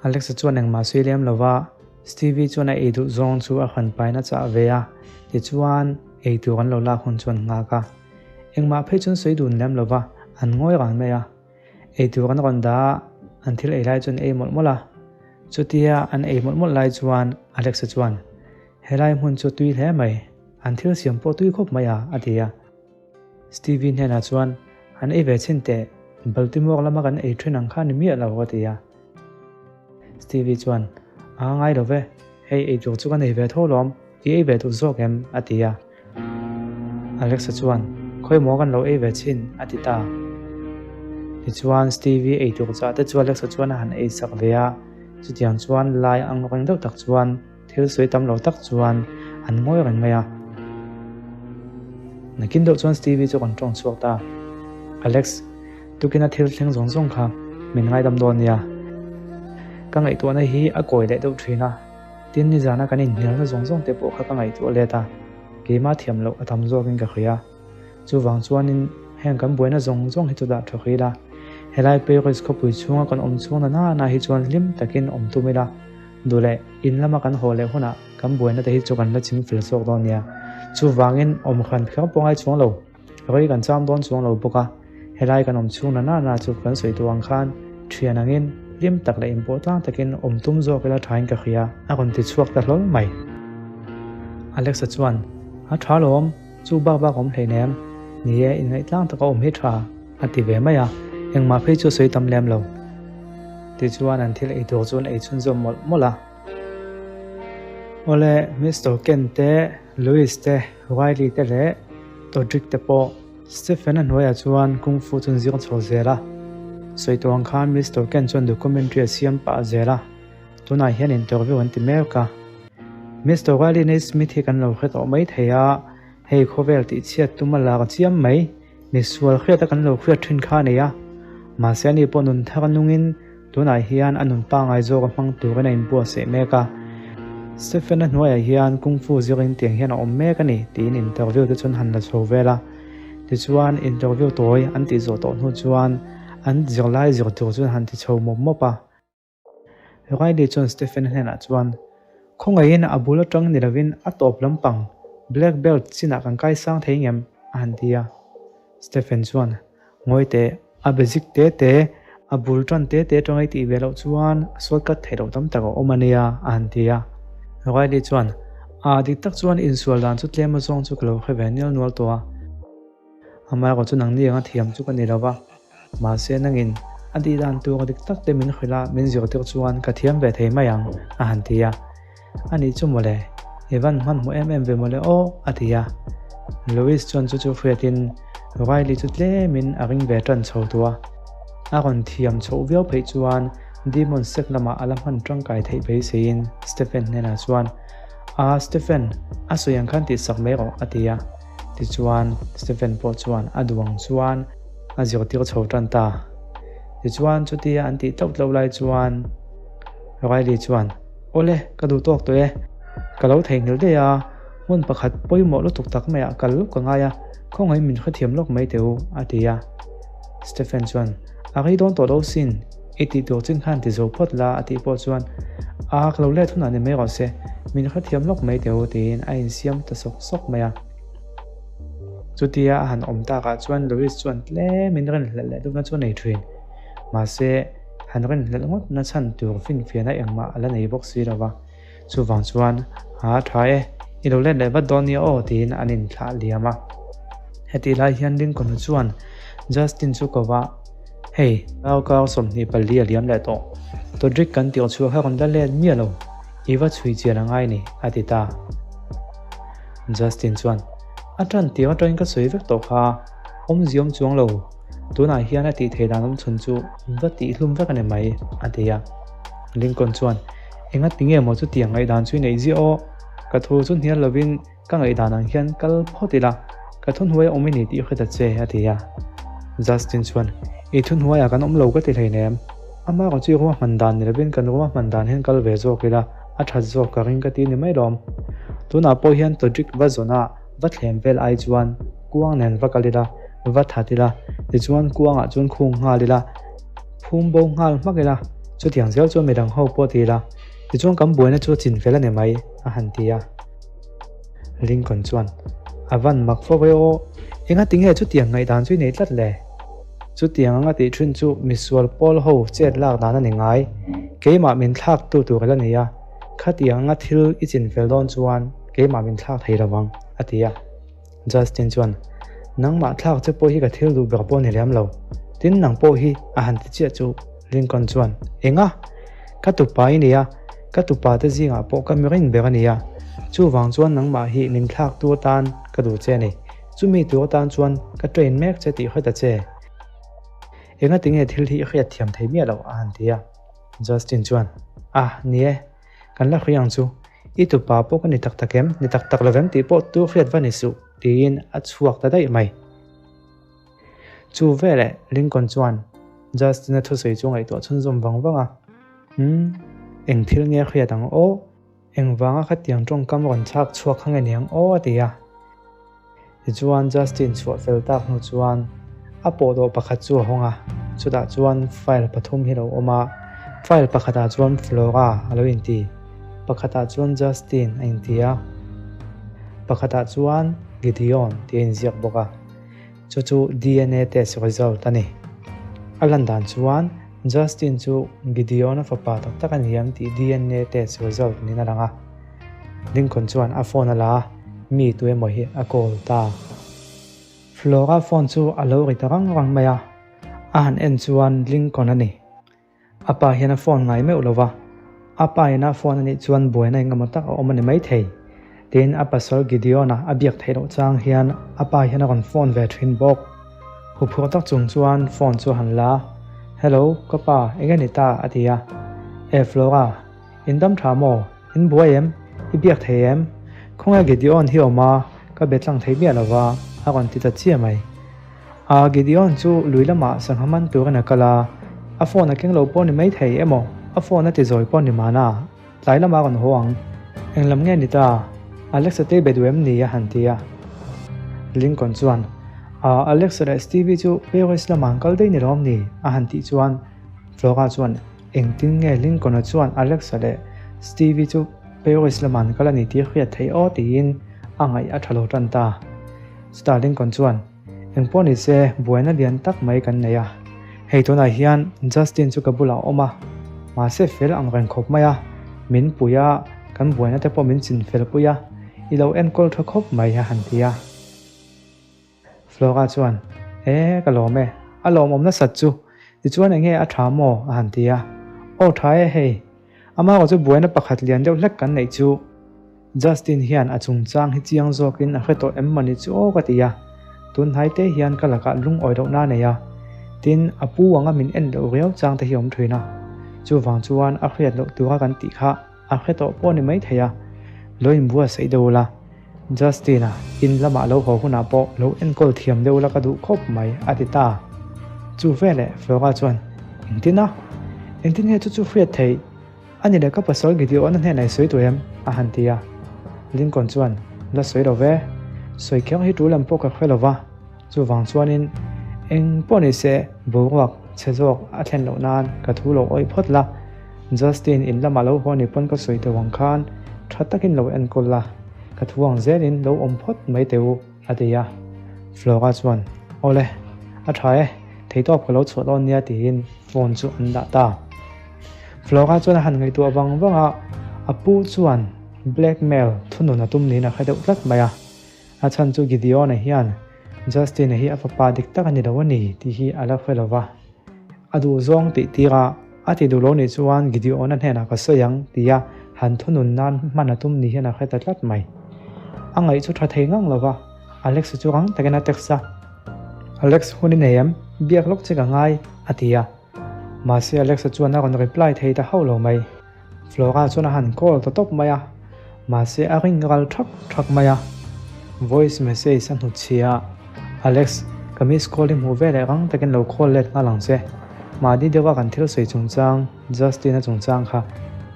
Alexa chuan engmah sawi lem lo va, Stevie chuan a ei duh zawng chu a hran pain a chah ve a, tichuan ei tur an lo lak hun chuan nghak a. Engmah phei chuan sawi dun lem lo va, an ngawi ran mai a. Ei tur an rawn dah a, an thil ei lai chuan ei mawlh mawlh a. Chutia an ei mawlh mawlh lai chuan Alexa chuan, Helai hmun chu tui hle mai, an thil siam pawh tui khawp mai a, a ti a. Stevie hnenah chuan, An ei ve chhin teh, Baltimore lama kan ei thin ang kha ni miah lo, a ti a. Stevie chuan, A ngai lo ve, hei ei tur chu ka nei ve tho lawm, i ei ve duh zawk em? a ti a. Alexa chuan, Khawimaw kan lo ei ve chhin, a ti ta. Tichuan, Stevie ei tur chah te chu Alexa chuan a han ei sak ve a, chutiang chuan lai ang reng deuh tak chuan thil sawi tam lo tak chuan an ngawi reng mai a. Nakin deuh chuan Stevie chu kan tawng chhuak ta. Alex, tukina thil thleng zawng zawng kha min ngaidam dawn nia. Ka ngaihtuahna hi a kawi leh deuh thin a. Tin nizana kan inhnialna zawng zawng te pawh kha ka ngaihtuah let a, keimah thiam loh a tam zawkin ka hria. Chuvang chuanin heng kan buaina zawng zawng hi chu dah tha hril a. Helai Paris khawpui chhunga kan awm chhung na nana hi chuan hlim takin awm tum ila, duh leh in lama kan haw leh hunah kan buaina te hi chu kan la ching fel zawk dawn nia. Chuvangin awm hran kher pawh ngai chuang lo, rei kan cham dawn chuang lo bawk a, helai kan awm chhung na nana chu kan sawi duh ang khan thian angin hlim tak leh inpawh tlang takin awm tum zawk ila thain ka hria a rawn ti chhuak ta hlawl mai. Alexa chuan, A tha lawm. Chu bak bak awm hleinem, ni e, inngaih tlang taka awm hi tha, a ti ve mai a, engmah phei chu a sawi tam lem lo. Tichuan an thil ei tur chu an ei chhunzawm mawlh mawlh a. Awle, Mister Ken te, Louis te, Riley te leh Todrick te pawh Stephen-a hnuaiah chuan Kung Fu chu an zir chho zel a. Sawi tawh ang khan Mister Ken chuan documentary a siam pah zel a. Tunah hian interview an ti mek a. Mister Riley Naismith hi kan lo hre tawh mai thei a, hei khawvel tih chhiat tum a lak chiam mai, misual hriat a kan lo hriat thin kha a nei a. Mahse ani pawh nun thar nungin tunah hian a nun pangngai zawk a hmang turin a inbuatsaih mek a. Stephen-a hnuaiah hian Kung Fu zirin tiang hian a awm mek a ni tiin interview te chuan han la chho vel a. Tichuan interview tawi an tih zawh tawh hnu chuan an zirlai zir tur chuan han ti chho mawp mawp a. Riley chuan Stephen hnenah chuan, Khawngaihin a bul atang ni lovin a tawp lampang Black Belt chinah kan kai sang thei ngem? a han ti a. Stephen chuan, Ngawi teh, a basic te te, a bul tan te te atanga i tih ve loh chuan a shortcut theih loh tam tak a awm a nia, a han ti a. Riley chuan, A dik tak chuan insual dan chu tlem azawng chu ka lo hre ve nial nual tawh a. Amaherawh chu nangni anga thiam chu ka ni lo va, mahse nangin a tih dan tur dik tak te min hrilh a, min zirtir chuan ka thiam ve thei mai ang, a han ti a. Anih chu mawle, i van hmanhmawh em em ve mawle aw, a ti a. Louis chuan chu chu hriatin Riley chu tlemin a ring ve tan chho tu a. A rawn thiam chhoh viau pheih chuan Demon Sect lamah a la hman tangkai theih beiseiin Stephen hnenah chuan, A, Stephen, a sawi ang khan tihsak mai rawh, a ti a. Tichuan, Stephen pawh chuan a duh ang chuan a zirtir chho tan ta. Tichuan, chutia an tih tlauh tlauh lai chuan Riley chuan, Awle, ka duh tawk tawh e. Ka lo theihnghilh daih a, hmun pakhat pawimawh lutuk tak maiah kal lawk ka ngai a, khawngaihin min hrethiam lawk mai teh u, a ti a. Stephen chuan, A rei dawn tawh lo sin, i tih tur chin khan ti zo phawt la, a tih pawh chuan, A, ka lo let hunah ni mai rawh se, min hrethiam lawk mai teh u, tiin a insiam ta sawk sawk mai a. Chutia a han awm takah chuan Louis chuan tlemin rinhlelh leh duhna chu a nei thin. Mahse, han rinhlelh ngawt na chhan tur finfiahna engmah a la nei bawk si lo va. Chuvang chuan, A tha e, i lo let leh vat dawn nia aw, tiin an inthlah liam a. Hetih lai hian Lincoln-a chuan Justin chu ko va, Hei, darkar 24 a liam leh tawh. Todrick kan tirh chhuah kha rawn la let miah lo, i va chhui chian a ngai ni, a ti ta. Justin chuan, A tan tir atangin ka sawi vek tawh kha, awmziawm chuang lo, tunah hian a tih theih dan awm chhun chu va tihhlum vek a ni mai, a ti a. Lincoln chuan, Enga ti nge maw chutiang ngaihdan chu i neih ziah aw? Ka thu chu hnial lovin ka ngaihdan ang hian kal phawt ila, ka thuhnuai a awm i ni tih hre ta che, a ti a. Justin chuan, I thuhnuaiah kan awm lo ka ti hleinem. Ama erawh chu i ruahman dan ni lovin kan ruahman dan hian kal ve zawk ila, a that zawk ka ring ka ti ni mai lawm. Tunah pawh hian Todrick va zawn a, va thlem vel ai chuan kuang nen va kal ila, va that ila, tichuan kuangah chuan khung nghal ila, phum bo nghal hmak ila, chutiang zel chuan midang ho pawh ti ila, tichuan kan buaina chu a chin fel a ni mai, a han ti a. Lincoln chuan, A van mak fo ve aw, enga tinge chutiang ngaihdan chu i nei tlat le? Chutiang anga tih thin chu misual pawl ho chet lak dan a ni ngai, keimah min thlak tu tur la ni a, khatiang anga thil i chin fel dawn chuan keimah min thlak thei lo ang, a ti a. Justin chuan, Nangmah thlak che pawh hi ka thil duh ber pawh ni lem lo. Tin nang pawh hi a han ti chiah chu Lincoln chuan, Enga? Ka tupa i nia, ka tupa te zingah pawh ka mirin ber a nia. Chuvang chuan nangmah hi min thlak tu atan ka duh che a ni. Chumi tur atan chuan ka train mek che tih hre ta che. Enga tinge thil hi i hriat thiam thei miah lo a han ti a. Justin chuan, Ah, ni e. Kan la hria ang chu. I tupa pawh ka ni tak tak em? Ni tak tak lovem tih pawh tu hriat va ni suh, tiin a chhuak ta daih mai. Chu veleh Lincoln chuan Justin-a thusawi chu ngaihtuah chhunzawm vang vang a, Umm, eng thil nge hriat ang aw? Engvanga khatiang tawngkam rawn chhak chhuak kha nge ni ang aw? a ti a. Tichuan Justin chhuah fel tak hnu chuan A pawhdawh pakhat chu a hawng a, chutah chuan file pathum hi a lo awm a, file pakhatah chuan Flora a lo inti, pakhatah chuan Justin a inti a, pakhatah chuan Gideon tih a inziak bawk a, chu chu DNA test result a ni. A lan dan chuan Justin chu Gideon-a fapa tak tak a ni em tih DNA test result niin a lang a. Lincoln chuan a phone a la a, mi tu emaw hi a call ta. Flora phone chu a lo ri ta rang rang mai a, a han en chuan Lincoln a ni. A pa hian a phone ngai meuh lo va, a pa ina a phone a nih chuan buaina engemaw tak a awm a ni maithei. Tin, a pasal Gideon-a a biak theih loh chang hian a pa hian a rawn phone ve thin bawk. Huphurh tak chung chuan phone chu a han la a, Hello, ka pa, enge ni ta? a ti a. E Flora, In dam tha maw? In buai em? I biak thei em? Khawnge Gideon hi awm a, ka be tlang thei miah lo va, a rawn ti ta chiah mai. A, Gideon chu lui lamah sangha man turin a kal a, a phone a keng lo pawh ni mai thei emaw, a phone a ti zawi pawh ni mahna, tlai lamah a rawn haw ang. Eng lam nge ni ta? Alexa te be duh em ni? a han ti a. Lincoln chuan, A, Alexa leh Stevie chu Paris lamah an kal daih ni lawm ni? a han tih chuan Flora chuan, Engtin nge Lincoln-a chuan Alex-a leh Stevie chu Paris lamah an kal a ni tih a hriat theih aw tiin a ngaih a tha lo tan ta. Chutah Lincoln chuan, Engpawh ni se, buaina lian tak mai kan nei a. Hei tunah hian Justin chu ka bulah a awm a, mahse fel ang reng khawp mai a, min pui a, kan buaina te pawh min chin fel pui a, i lo enkawl tha khawp mai a han ti a. Flora chuan, E, ka lawm e, a lawmawm nasat chu, tichuan eng nge a tha maw? a han ti a. Aw tha e hei, amarawh chu buaina pakhat lian deuh hlek kan neih chu. Justin hian a chungchang hi chiang zawkin a hre tawh em mawni chu aw ka ti a, tunhnai te hian ka lakah lungawi lohna a nei a, tin a pu anga min en loh riau chang te hi a awm thin a, chuvang chuan a hriat loh tura kan tih kha A hre tawh pawh a ni maithei a, lo inbuatsaih deuh ula, Justin-a in lamah lo haw hunah pawh lo enkawl thiam deuh ula ka duh khawp mai, a ti ta. Chu veleh Flora chuan, Engtin a? Engtin nge chu chu hriat theih? A ni leh ka pasal Gideon-a hnenah i sawi tawh em? a han ti a. Lincoln chuan, La sawi lo ve, sawi kher hi tul em pawh ka hre lo va. Chuvang chuanin eng pawh ni se boruak chhe zawk a thlen loh nan ka thu lo awih phawt la, Justin in lamah lo haw ni pawn ka sawi teuh ang khan tha takin lo enkawl la, ka thu ang zelin lo awm phawt mai teh u, a ti a. Flora chuan, Awle, a tha e, theitawp ka lo chhuah dawn nia tiin phone chu an dah ta. Flora chuan a han ngaihtuah vang vang a, a pu chuan blackmail thunun a tum niin a hre deuh tlat mai a. A chhan chu Gideon-a hian Justin-a hi a fapa dik tak a ni lo a ni tih hi a la hre lo va. A duhzawng tih tirah a ti duh lo nih chuan Gideon-a hnenah ka sawi ang tia han thunun nan hman a tum ni hian a hre ta tlat mai. A ngaih chu tha thei ngang lo va, Alex-a chu rang takin a text a. Alex, hun i nei em? Biak lawk che ka ngai, a ti a. Mahse Alexa chuan a rawn reply thei ta hauh lo mai. Flora chuan a han call ta tawp mai a, mahse a ring ral thak thak mai a. Voice message a hnutchhia a, Alex, ka miss call hi hmuh veleh rang takin lo call let nghal ang che. Mahni deuha kan thil sawi chungchang, Justin-a chungchang kha,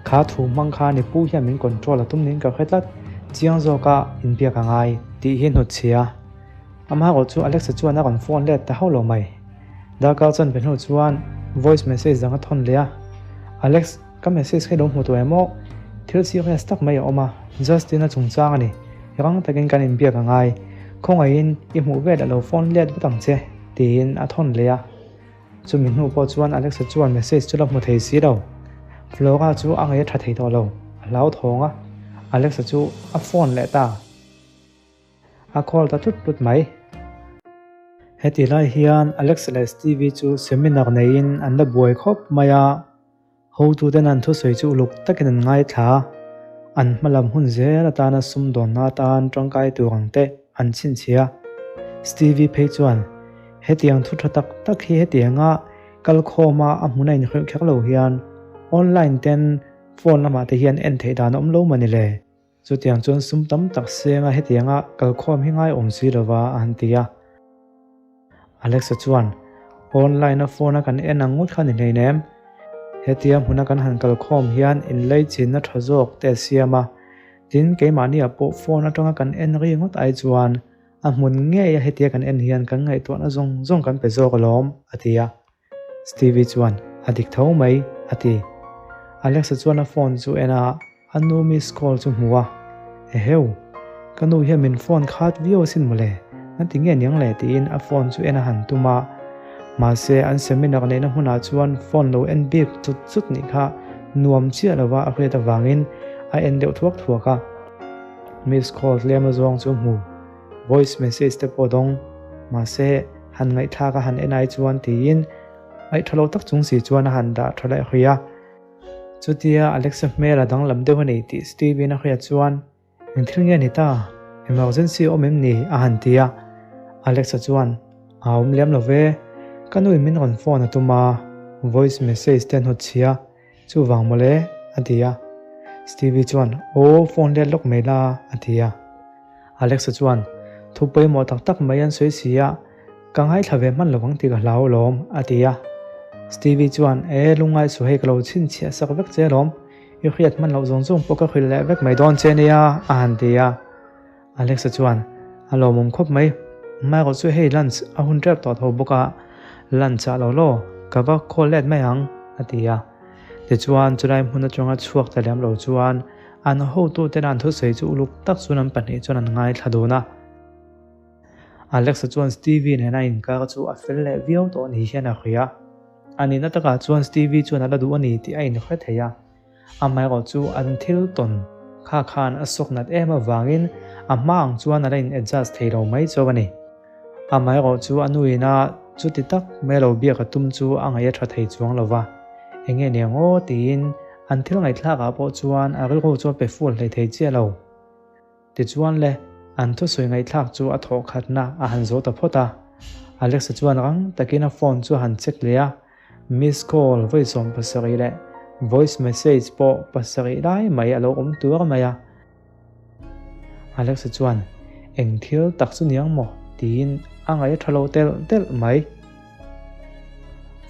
kha thu hmang kha ni pu hian min control a tum niin ka hre tlat, chiang zawka inbiak a ngai tih hi hnutchhia. Amaherawh chu Alexa chuan a rawn phone let ta hauh lo mai. Darkar chuan pe hnu chuan voice message dang a thawn leh a, Alex, ka message kha i lo hmu tawh em aw? Thil serious tak mai a awm a, Justin-a chungchang a ni. Rang takin kan inbiak a ngai. Khawngaihin i hmuh vel a lo phone let vat ang che, tiin a thawn leh a. Chumi hnu pawh chuan Alexa chuan message chu la hmu thei si lo. Flora chu a ngaih a tha thei tawh lo, a hlauthawng a. Alexa chu a phone leh ta. A call ta tlut tlut mai. Heti lai hian Alex leh Stevie chu seminar neiin an la buai khawp mai a, hotuten an thusawi chu uluk takin an ngaithla a, an hmalam hun zel atana sumdawnna atan tangkai tur ang te an chhinchhiah a. Stevie phei chuan, Hetiang thu tha tak tak hi hetianga kalkhawma a hmuna inhrilh kher lo hian online ten phone lamah te hian en theih dan a awm lo mawni le? Chutiang chuan sum tam tak senga hetianga kalkhawm hi ngai awm si lova a han ti a. Alexa chuan, Online a phone a kan en ang ngawt kha ni hleinem. Hetia hmuna kan han kalkhawm hian inlei chinna tha zawk te a siam a. Tin, keimahniah pawh phone atanga kan en ri ngawt ai chuan. A hmun ngeia hetia kan en hian kan ngaihtuahna zawng zawng kan pe zawk alawm, a ti a. Stevie chuan, A dik tho mai, a ti. Alexa chuan a phone chu en a, a nu miss call chu hmu a. Eheu! Ka nu hian min phone khat viau asin mawle, nan ti nge niang le tiin a phone chu en a han tum a. Mahse, an seminar neihna hmunah chuan phone lo en bik chut chut nih kha nuam chiah lova a hriat avangin a en deuh thuak thuak a. Miss call tlem a zawng chu hmu, voice message te pawh dawng, mahse han ngaihthlak a han en ai chuan tiin ngaih tha lo tak chung si chuan a han dah tha leh hui a. Chutia Alexa hmel a danglam deuh a nei tih Steven a hriat chuan Eng thil nge ni ta? Emergency awm em ni? a han ti a. Alexa chuan A awm lem lo ve, ka nuin min rawn phone a tum a, voice message te an hawt chhia. Chuvang mawle, a ti a. Stevie chuan, Aw, phone let lawk mai la, a ti a. Alexa chuan, Thu pawimawh tak tak mai an sawi si a, ka ngaithla ve hman lovang tih ka hlau alawm, a ti a. Stevie chuan, E, lungngai suh hei ka lo chhinchhiah sak vek che alawm, i hriat hman loh zawng zawng pawh ka hrilh leh vek mai dawn che nia, a han ti a. Alexa chuan, A lawmawm khawp mai. Hmaerawh chu hei lunch a hun tep tawh tho bawk a, lunch ah lo law, ka va call let mai ang, a ti a. Tichuan, chulai hmun atanga chhuak ta lem lo chuan an hotute an thusawi chu uluk tak chuan an pahnih chuan an ngaithla dun a. Alexa chuan Stevie nena inkar chu a fel leh viau tawh ni hian a hria. A nihna takah chuan Stevie chuan a la duh a ni tih a inhre thei a. Amaherawh chu an thil tawn kha khan a sawk nat em avangin a hma ang chuan a la in adjust thei lo mai chauh a ni. Amaherawh chu a nuin a chuti tak mai lo biak a tum chu a ngaih a tha thei chuang lo va, eng nge nia ngaw tiin an thil ngaihthlak ah pawh chuan a rilru chu a pe full hlei thei chiah lo. Tichuan le, an thusawi ngaihthlak chu a thawh khatna a han zo ta phawt a. Alexa chuan rang takin a phone chu a han check leh a, miss call vawi 70 leh voice message pawh pasarih lai mai a lo awm tur mai a. Alexa chuan, Eng thil tak chu niang maw? tiin a ngaih a tha lo telh telh mai.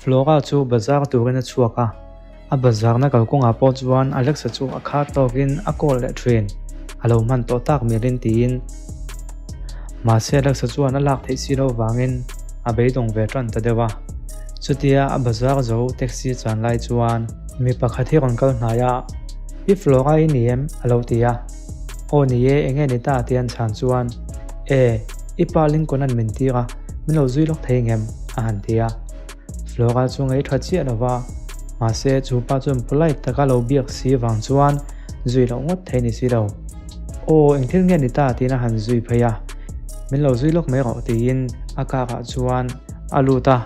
Flora chu bazar turin a chhuak a, a bazarna kalkawngah pawh chuan Alexa chu a khar tawkin a call leh thin, a lo hman tawh tak mialin tiin. Mahse Alexa chuan a lak theih si lo vangin a beidawng ve tan ta deuh a. Chutia a bazar zo taxi chan lai chuan mi pakhat hi rawn kal hnai a, I Flora i ni em? a lo ti a. Aw ni e, enge ni ta tia an chhan chuan, E, i pa Lincoln an min tir a, min lo zui lawk thei ngem? a han ti a. Flora chu ngei tha chiah lo va, mahse chu pa chuan polite taka lo biak si vang chuan zui loh ngawt thei ni si lo. Aw, eng thil nge ni ta tiin a han zui phei a, min lo zui lawk mai rawh tiin a karah chuan a lut a.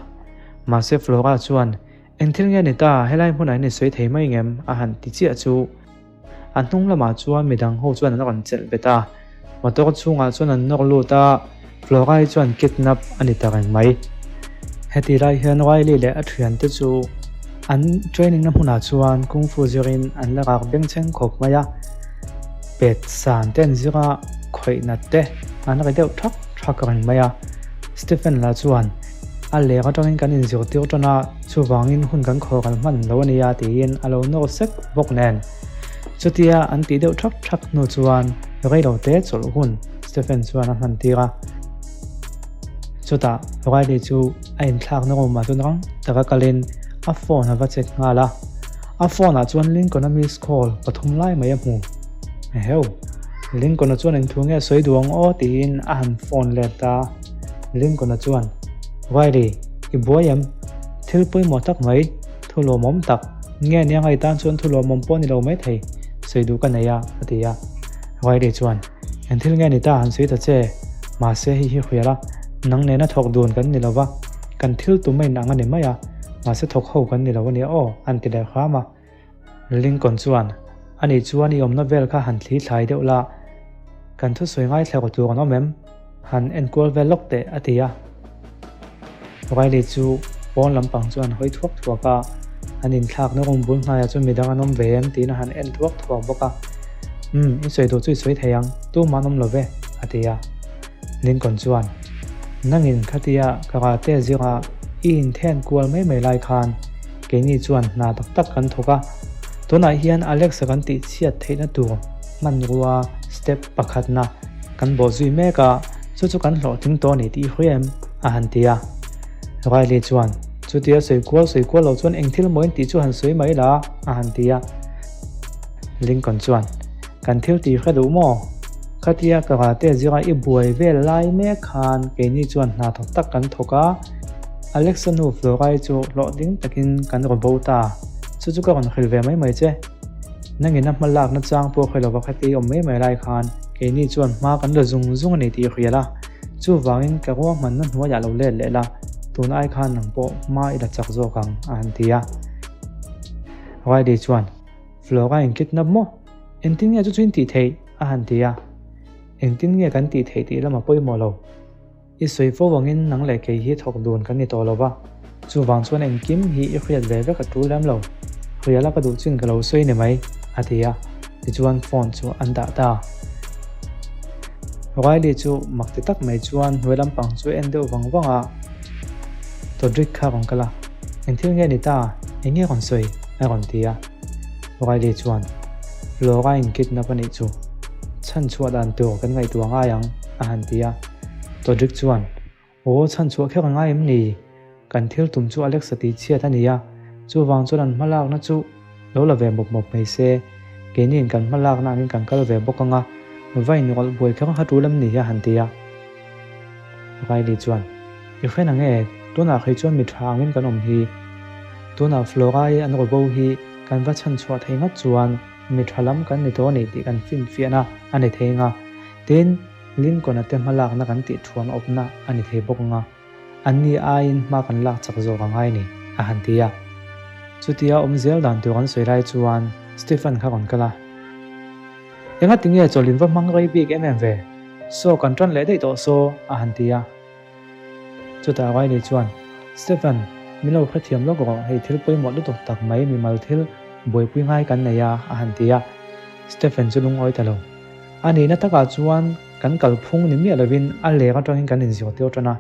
Mahse Flora chuan, Eng thil nge ni ta, helai hmunah hian i sawi thei mai ngem? a han ti chiah chu. A hnung lamah chuan midang ho chuan an rawn chelh bet a, motor chhungah chuan an nawr lut a, Flora-i chuan kidnap a ni ta reng mai. Heti lai hian Riley leh a thiante chu an training na hmunah chuan kung fu zirin an la rak bengchheng khawp mai a, pet san te an zir a, khawih nat te an ri deuh thak thak reng mai a. Stephen lah chuan A lek atangin kan inzirtir tan a, chuvangin hun kan khawhral hman lo a nia tiin a lo nawr sek bawk nen. Chutia an tih deuh thak thak hnu chuan rei lo te chawlh hun Stephen chuan a hman tir a. Chutah Riley chu a inthlakna room ah chuan rang taka kalin a phone a va check nghal a. A phone ah chuan Lincoln-a miss call pathum lai mai a hmu. Eheu! Lincoln-a chuan engthu nge sawi duh ang aw tiin a han phone let a. Lincoln-a chuan, Riley, i buai em? Thil pawimawh tak mai, thu lawmawm tak, nge nia ngai tan chuan thu lawmawm pawh ni lo mai thei, sawi duh ka nei a, a ti a. Riley chuan, Eng thil nge ni ta han sawi ta che, mahse hei hi hrial a, nang nena thawk dun kan ni lo va, kan thil tum a inang a ni mai a, mahse thawk ho kan ni lo a nia aw, an ti leh hram a. Lincoln chuan, Ani chuan i awmna vel kha han thli thlai deuh la, kan thusawi ngaithla rawh tur an awm em? Han enkual vel lawk teh, a ti a. Riley chu pawn lampang chu an hawi thuak thuak a, an inthlakna room bul hnaiah chuan midang an awm ve em tiin a han en thuak thuak bawk a. Umm, i sawi duh chu i sawi thei ang, tumah an awm lo ve, a ti a. Lincoln chuan, Nangin khatia karate zira i inthen kual mai mai lai khan keini chuan hna tak tak kan thawk a, tunah hian Alexa kan tih chhiat theihna tur hmanrua step pakhatna kan bawh zui mek a, Chu chu kan hlawhtling tawh a ni tih i hria em? a han ti a. Riley chuan, Chutia sawi kual sawi kual lo chuan eng thil maw in tih chu han sawi mai la, a han ti a. Lincoln chuan, Kan thil tih hre duh maw? Khatia karate zira i buai vel lai mek khan keini chuan hna thawk tak kan thawk a, Alexa nu Florai chu hlawhtling takin kan raw bo ta. Chu chu ka rawn hrilh ve mai mai che. Nangin a hma lakna chang pawh hre lova khati awm mai mai lai khan keini chuan hma kan la zung zung a ni tih i hria la. Chuvangin ka ruahmanna hnuaiah lo let leh la, tun ai khan nang pawh hma i la chak zawk ang, a han ti a. Riley chuan, Flora in kidnap maw? Engtin nge chu chu in tih theih? a han ti a. Engtin nge kan tih theih tih lam a pawimawh lo. I sawi fo angin nang leh kei hi thawk dun kan ni tawh lo va, chuvang chuan engkim hi i hriat ve vek a tul lem lo. Hriala ka duh chin ka lo sawi ni mai, a ti a, tichuan phone chu an dah ta. Riley chu mak ti tak mai chuan hnuai lampang chu a en deuh vang vang a, Todrick kha rawn kal a, Eng thil nge ni ta? Eng nge rawn sawi? a rawn ti a. Riley chuan, Laura in kidnap a nih chu. Chhan chhuah dan tur kan ngaihtuah ngai ang, a han ti a. Todrick chuan, Aw, chhan chhuah kher a ngai em ni? Kan thil tum chu Alexa tih chhiat a ni a, chuvang chuan an hmalakna chu lo la ve mawp mawp mai se. Keiniin kan hmalakna angin kan kal ve bawk ang a, va inrawlh buai kher kha tul em ni? a han ti a. Riley chuan, I hre na nge, tunah hrei chuan mi tha angin kan awm hi. Tunah Flora-i an rawbo hi kan va chhan chhuah thei ngat chuan mi tha lam kan ni tawh a ni tih kan finfiahna a ni thei ang a. Tin, Lincoln-a te hmalakna kan tih thuan awpna a ni thei bawk ang a, anni aiin hma kan lak chak zawk a ngai ni, a han ti a. Chutia awm zel dan tur an sawi lai chuan Stephen kha rawn kal a. Engati nge chawlh in va hmang rei bik em em ve? Saw kan tan leh daih tawh saw, a han ti a. Chutah Riley chuan, Stephen, min lo hrethiam lawk rawh, hei thil pawimawh lutuk tak mai mimal thil buaipui ngai kan nei a, a han ti a. Stephen chu lungawi ta lo. A nihna takah chuan kan kalphung ni miah lovin a leng atangin kan inzirtir tan a.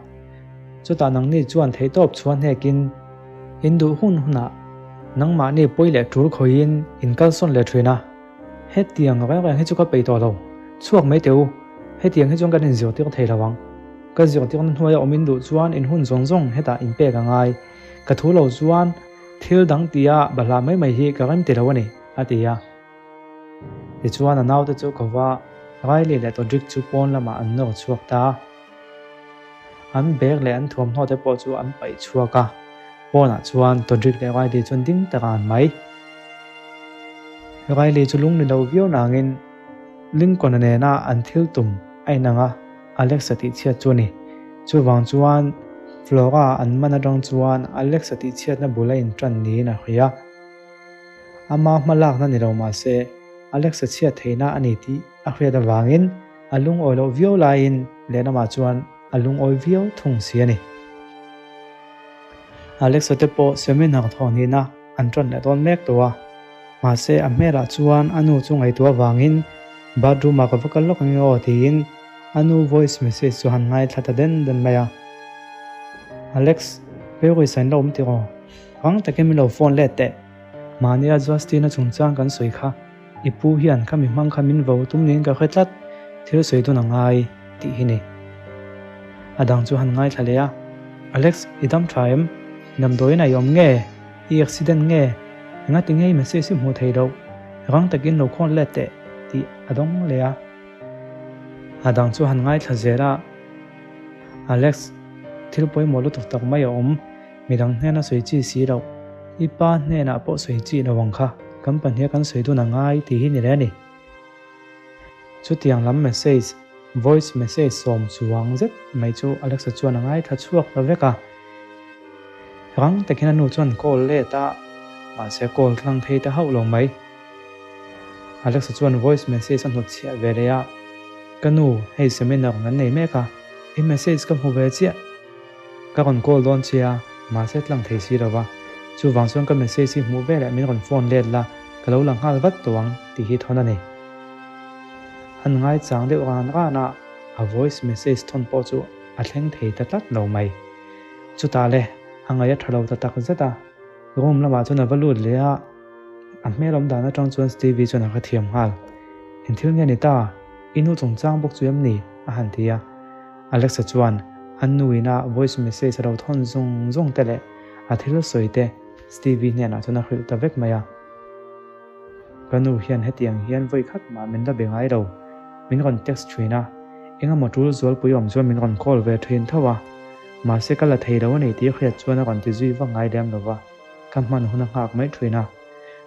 Chutah nangni chuan theihtawp chhuah hnekin in duh hun hunah nangmahni pawi leh tul khawihin in kalsawn leh thin a. Hetiang reng reng hi chu ka peih tawh lo. Chhuak mai teh u. Hetiang hi chuan kan inzirtir thei lo ang. Ka zirtirna hnuaia awm in duh chuan in hun zawng zawng hetah in pek a ngai. Ka thu lo chuan thil dang tia bahlah mai mai hi ka rem ti lo a ni, a ti a. Tichuan a naute chu ko va, Riley leh Todrick chu pawn lamah an nawr chhuak ta a. An bag leh an thuamhnaw te pawh chu an paih chhuak a. Pawnah chuan Todrick leh Riley chuan ding tak a an mai. Riley chu lung ni lo viau nangin Lincoln-a nena an thil tum a inang a, Alex-a tihchhiat chu a ni. Chuvang chuan Flora an man atang chuan Alex-a tihchhiatna bul a intan niin a hria. Ama hma lakna ni lo mah se, Alex-a chhiat theihna a ni tih a hriat avangin a lungawi loh viau laiin lehlamah chuan a lungawi viau thung si a ni. Alex-a te pawh seminar thawh hnihna an ṭan leh dawn mek tawh a, mahse a hmelah chuan a nu chu ngaihtuah avangin bathroom-ah ka va kal lawk ang e aw tiin a nu voice message chu han ngaithla ta den den mai a. Alex, Paris-a in la awm tiraw? Rang takin min lo phone let teh. Mahnia Justin-a chungchang kan sawi kha i pu hian kha mi hmang kha min vo tum niin ka hre tlat, thil sawi dun a ngai tih hi ni. A dang chu han ngaithla leh a, Alex, i dam tha em? Damdawiin a i awm nge? I accident nge? Engati nge i message i hmuh theih loh? Rang takin lo call let teh tih a dawng leh a. A dang chu han ngaithla zel a, Alex, thil pawimawh lutuk tak mai a awm. Midang hnena sawi chi si loh, i pa hnenah pawh sawi chi lo ang kha, kan pahniha kan sawi dun a ngai tih hi ni leh a ni. Chutiang lam message, voice message sawm chuang zet mai chu Alexa chuan a ngaithla chhuak ta vek a. Rang takin a nu chuan call let a, mahse call tlang thei ta hauh lo mai. Alexa chuan voice message a hnawtchhiah ve leh a, Ka nu, hei seminar kan nei mek a, i message ka hmu ve chiah. Ka rawn call dawn che a, mahse tlang thei si lo va. Chuvang chuan ka message hi hmuh veleh min rawn phone let la, ka lo la nghal vat tawh ang tih hi thawn a ni. An ngaichang deuh ran ran a, a voice message thawn pawh chu a thleng thei ta tlat lo mai. Chutah le, a ngaih a tha lo ta tak zet a, room lamah chuan a va lut leh a, a hmel awm dan atang chuan Stevie chuan a hrethiam nghal. Engthil nge ni ta? I nu chungchang bawk chu em ni? a han ti a. Alexa chuan a nu ina voice message a lo thawn zung zung te leh a thil sawi te Stevie hnenah chuan a hrilh ta vek mai a. Ka nu hian hetiang hian vawi khat mah min la be ngai lo, min rawn text thin a, engemaw tul zualpui awm chuan min rawn call ve thin tho a, mahse ka la thei lo a ni tih hriat chuan a rawn ti zui vak ngai lem lo va, ka hman hun a nghak mai thin a.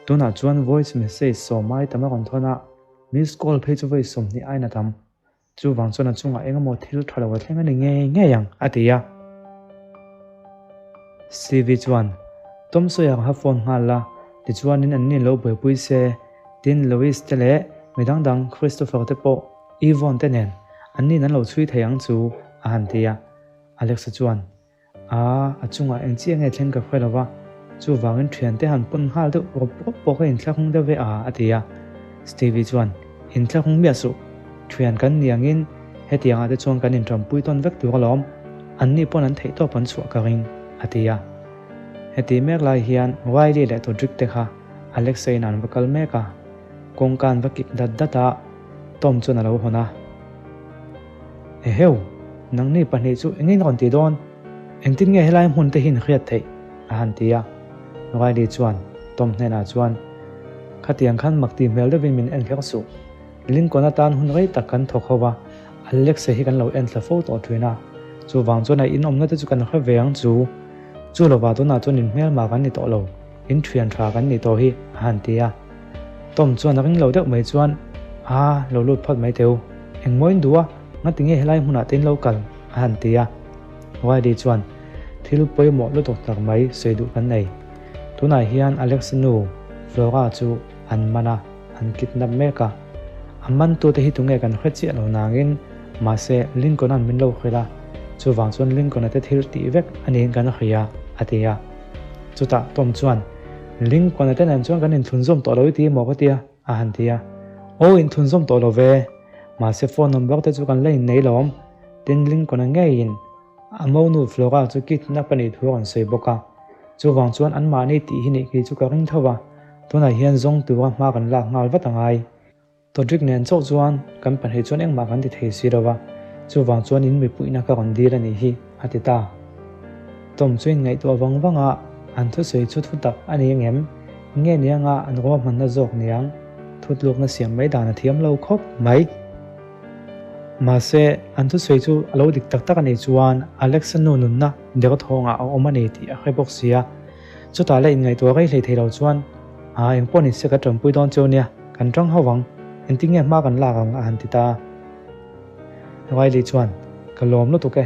Tunah chuan voice message sawmai tam a rawn thawn a, miss call phei chu vawi 20 aiin a tam. Chuvang chuan a chungah engemaw thil tha lo a thleng a ni ngei ngei ang, a ti a. CV chuan, Tom Sawyer kha phone nghal la, tichuanin an nin lo buaipui se, tin Louis te leh mi dang dang Christopher te pawh Yvonne te nen an nin an lo chhui thei ang chu, a han ti a. Alexa chuan, A, a chungah eng chiah nge thleng ka hre lo va, chuvangin thiante han pawn nghal deuh rawp rawp pawh ka inthlahrung deuh ve a, a ti a. Stevie chuan, Inthlahrung miah suh, thian kan ni angin hetiangah te chuan kan inṭampui tawn vek tur alawm, anni pawn an theihtawp an chhuah ka ring, a ti a. Heti mek lai hian Riley leh Todrick te kha Alexa in an va kal mek a, kawngka an va kik dat dat a, Tom chuan a lo hawn a. Eheu, nangni pahnih chu engin rawn ti dawn? Engtin nge helai hmun te hi in hriat theih? a han ti a. Riley chuan Tom hnenah chuan, Khatiang khan mak tih hmel deuhin min en kher suh. Lincoln atan hun rei tak kan thawk ho va, Alexa hi kan lo en thla fo tawh thin a. Chuvang chuan a inawmna te chu kan hre ve ang chu. Chu lovah tunah chuan in hmelma kan ni tawh lo, in thian tha kan nih tawh hi, a han ti a. Tom chuan a ring lo deuh mai chuan, A, lo lut phawt mai teh u. Engmaw in duh a, ngati nge helai hmunah te in lo kal? a han ti a. Riley chuan, Thil pawimawh lutuk tak mai sawi duh kan nei. Tunah hian Alex nu, Flora chu an man a, an kidnap mek a. A mantute hi tunge kan hre chiah lo nangin, mahse Lincoln-a'n min lo hrilh a, chuvang chuan Lincoln-a te thil tih vek a niin kan hria, a ti a. Chutah Tom chuan, Lincoln-a te nen chuan kan inthlunzawm tawh lo i ti maw ka tia, a han ti a. Aw, inthlunzawm tawh lo ve. Mahse phone number te chu kan la innei lawm. Tin, Lincoln-a ngeiin a monu Flora chu kidnap a nih thu a rawn sawi bawk a. Chuvang chuan anmahni tih hi nih khi chu ka ring tho va, tunah hian zawng tura hma kan lak nghal vat a ngai. Todrick nen chauh chuan kan pahnih chuan engmah kan ti thei si lo va, chuvang chuan in mipuihna ka rawn dil a nih hi, a ti ta. Tom chu inngaihtuah vang vang a, an thusawi chu thu tak a ni angem? Nge ni anga an ruahmanna zawk niang? Thutlukna siam mai dan a thiam lo khawp mai. Mahse, an thusawi chu a lo dik tak tak a nih chuan Alexa nu nunna derthawngah a awm a ni tih a hre bawk si a. Chutah la inngaihtuah rei hlei thei lo chuan, Aa, engpawh ni se ka tanpui dawn cheu nia, kan tang ho vang, engtin nge hma kan lak ang a han ti ta a. Riley chuan, Ka lawm lutuk e,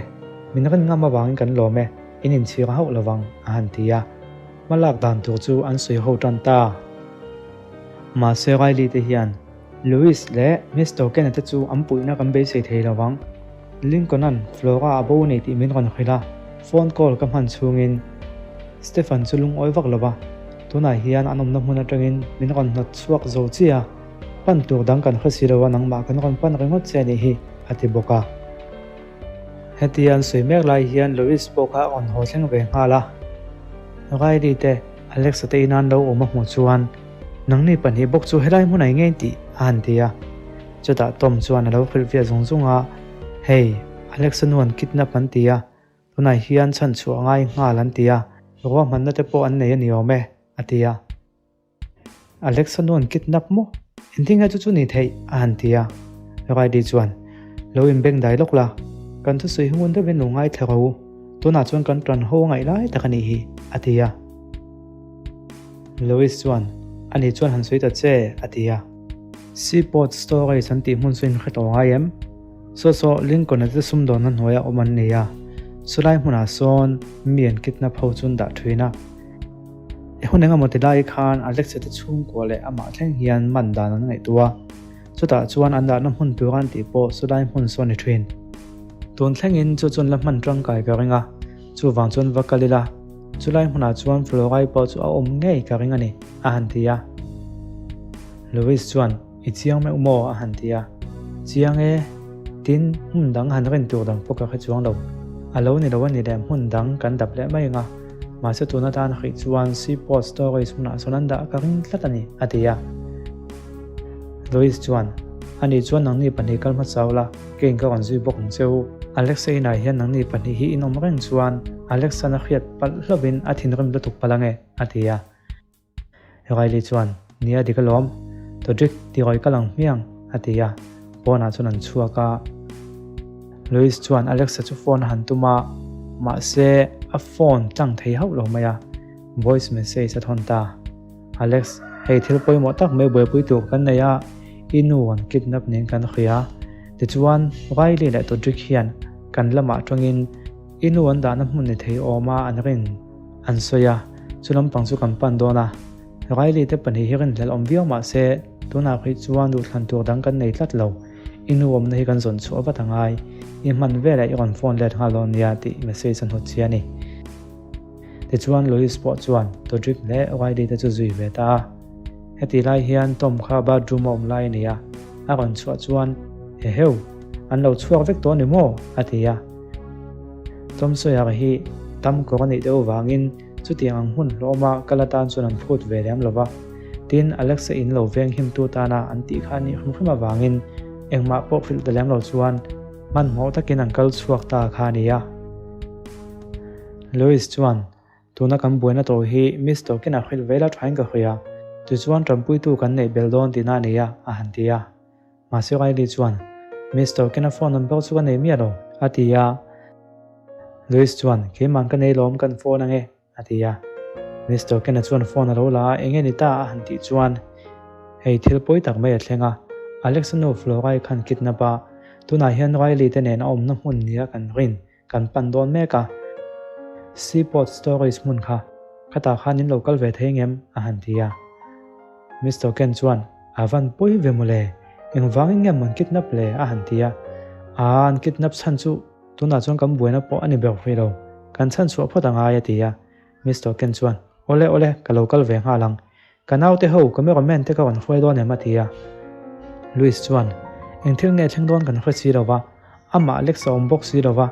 min rin ngam avangin kan lawm e, in inchhir hauh lo vang a han ti a. Hma lak dan tur chu an sawi ho tan ta. Mahse Riley te hian Louis leh Mister Ken-a te chu an puihna kan beisei thei lo vang. Lincoln-a'n Flora a bo a nei tih min rawn hrilh a, phone call ka hman chhungin Stephen chu lungawi vak lo va, tunah hian an awmna hmun atangin min rawn hnawt chhuak zo chiah a, pan tur dang kan hre si lo a, nangmah kan rawn pan ringawt che a nih hi, a ti bawk a. Hetia an sawi mek lai hian Louis pawh kha a rawn haw thleng ve nghal a, Riley te Alexa te ina an lo awm a hmuh chuan Nangni pahnih bawk chu helai hmunah i ngei tih a han ti a. Chutah Tom chuan a lo hrilh viah zung zung a, Hei, Alexa nu an kidnap an ti a, tunah hian chhan chhuah ngai nghal an ti a, ruahmanna te pawh an nei a ni awm e, a ti a. Alexa nu an kidnap maw? Engtin nge chu chu ni theih? a han ti a. Riley chuan, Lo inbeng dai lawk la, kan thusawi hi ngun deuhin lo ngaithla ro, tunah chuan kan tan ho a ngaih lai tak a nih hi, a ti a. Louis chuan, Ani chuan han sawi ta che, a ti a. Seaport Storage an tih hmun chu in hre tawh ngai em? Saw saw Lincoln-a te sumdawnna hnuaia awm an ni a, chulai hmunah sawn mi an kidnap ho chu an dah thin a. I hun engemaw ti lai khan Alexa te chhungkua leh amah thleng hian man dan an ngaihtuah a, chutah chuan an dahna hmun tur an tih pawh chulai hmun saw a ni thin. Tun thlengin chu chuan la hman tangkai ka ring a, chuvang chuan va kal ila. Chulai hmunah chuan Florai pawh chu a awm ngei ka ring a ni, a han ti a. Louis chuan, I chiang meuh maw? a han ti a. Chiang e, tin, hmun dang han rin tur dang pawh ka hre chuang lo. A lo ni lo a ni leh hmun dang kan dap leh mai ang a, mahse tuna tan hrih chuan Seaport Storage hmunah sawn an dah ka ring tlat a ni, a ti a. Louis chuan. Ani chuan nangni pahnih kal hmachau la, keiin ka rawn zui bawk ang che u. Alexa inah hian nangni pahnih hi in awm reng chuan Alexan a hriat palh hlauhin a thinrim lutuk palh ange, a ti a. Riley chuan, Nia dik alawm, Todrick ti rawi kal ang hmiang, a ti a. Pawnah chuan an chhuak a. Louis chuan Alexa chu phone a han tum a, mahse a phone tlang thei hauh lo mai a, voice message a thawn ta. Alex, hei thil pawimawh tak mai buaipui tur kan nei a, i nu an kidnap nen kan hria. Tichuan, Riley leh Todrick hian kan lamah tawngin i nu an dahna hmun ni thei awma an rin an sawi a, chu lampang chu kan pan dawn a. Riley te pahnih hi rinhlelh awm viau mah se, tunah phei chuan duhthlan tur dang kan nei tlat lo. I nu awmna hi kan zawn chhuah vat a ngai. I hman velah i rawn phone let nghal dawn nia tih message a hnawt chi a ni. Tichuan Louis pawh chuan Todrick leh Riley te chu zui ve ta a. Heti lai hian Tom kha bathroom a awm lai a ni a, a rawn chhuah chuan, Eheu, an lo chhuak vek tawh a ni maw? a ti a. Tom Sawyer hi tam kawr a nih deuh vangin chutiang ang hmun hlawma kal atan chuan an phut ve lem lo va. Tin, Alexa in lo veng himtu tana an tih kha a nih hrim hrim avangin engmah pawh hrilh ta lem lo chuan hmanhmawh takin an kal chhuak ta kha a ni a. Louis chuan, Tuna kan buaina tawh hi Miss Tawkin a hrilh vel a thain ka hria. Tichuan tanpuitu kan neih belh dawn tihna a nei a, a han ti a. Mahse Riley chuan, Miss Tawkin a phone number chu ka nei miah lo, a ti a. Louis chuan, Keimah ka nei lawm kan phone ange, a ti a. Miss Tawkin-a chuan phone a lo la a, Enge ni ta? a han tih chuan, Hei thil pawi tak mai a thleng a, Alex-a nu Flora-i khan kidnap a, tunah hian Riley te nen a awmna hmun nia kan rin. Kan pan dawn mek a, Seaport Storage hmun kha khatah khan in lo kal ve thei ngem? a han ti a. Mister Ken chuan, A van pawi ve mawle, engvangin nge maw an kidnap le? a han ti a. Aa, an kidnap chhan chu tunah chuan kan buaina pawh a ni ber hrih lo, kan chhan chhuah phawt a ngai a ti a. Mister Ken chuan, Awle awle, ka lo kal ve nghal ang. Ka naute ho, cameraman te ka rawn hruai dawn em a ti a. Louis chuan, Eng thil nge thleng dawn kan hre si lo va, amah Alex a awm bawk si lo va.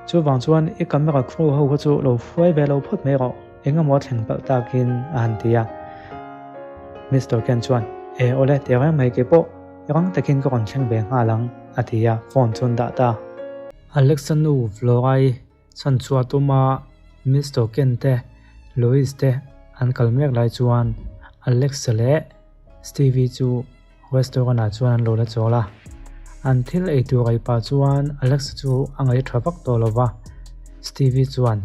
Chuvang chuan i camera crew ho kha chu lo hruai ve lo phawt mai rawh, eng emaw a thleng palh takin a han ti a. Mister Ken chuan, E awle, teh reng mai keipawh rang takin ka rawn thleng ve nghal ang a ti a, phone chu an dah ta. Alex-a nu Flora-i Chhanchhuah tuma Mister Ken te, Louis te an kal mek lai chuan Alex leh Stevie chu restaurant ah chuan an lo la chawl a. An thil ei tur ei pah chuan Alex chu a ngaih tha vak tawh lo va. Stevie chuan,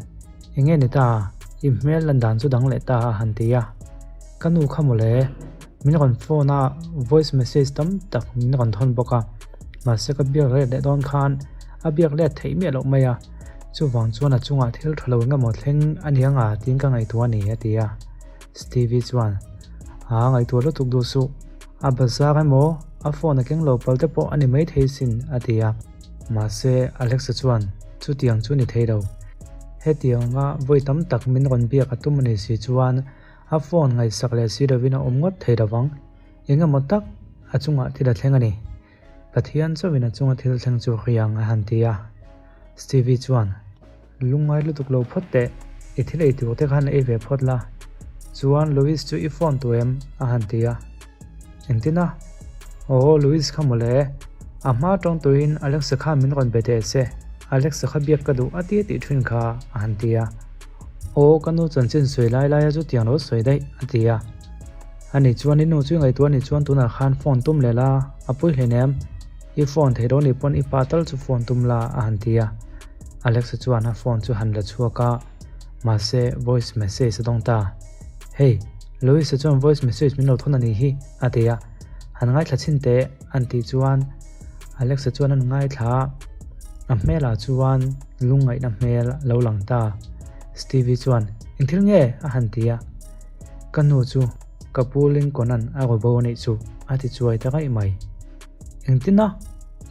Enge ni ta, i hmel lan dan chu dang leh ta a han ti a. Ka nu kha mawle, min rawn phone a, voice message tam tak min rawn thawn bawk a. Mahse ka biak let leh dawn khan a biak let theih miah loh mai a, chuvang chuan a chungah thil tha lo engemaw thleng a ni anga tiin ka ngaihtuah a ni a ti a. Stevie chuan, Aa ngaihtuah lutuk duh suh, a bazar emaw a phone a keng lo pal te pawh a ni maithei sin a ti a. Mahse Alexa chuan, Chutiang chu ni thei lo, hetianga vawi tam tak min rawn biak a tum a ni si chuan a phone ngaihsak leh si lovin a awm ngawt thei lovang, engemaw tak a chungah thil a thleng a ni. Pathian chauhin a chunga thil thleng chu hriang a han ti a. Stevie chuan, Lungngai lutuk lo phawt teh, i thil ei tur te khan ei ve phawt la. Chuan Louis chu i phone tu em? a han ti a. Engtin a? Aw, Louis kha mawle. A hma tawng tuin Alexa khan min rawn be teh se, Alexa kha biak ka duh a ti a tih thin kha, a han ti a. Aw, ka nu chanchin sawi lai laia chutiang lo sawi daih, a ti a. Ani chuan i nu chu i ngaihtuah anih chuan tunah khan phone tum leh la, a pui hleinem. I phone theih lo nih pawn i pa tal chu phone tum la a han ti a. Alexa chuan a phone chu han la chhuak a, mahse voice message a dawng ta. Hey, Louisa chuan voice message min lo thawn a nih hi a ti a. Han ngaithla chhin teh an tih chuan Alexa chuan an ngaithla a, a hmelah chuan lungngaihna hmel a lo lang ta. Stevie chuan, Engthil nge? a han ti a. Ka nu chu ka pu Lincoln-a'n a raw bo a nih chu a ti chuai ta raih mai. Engtin a?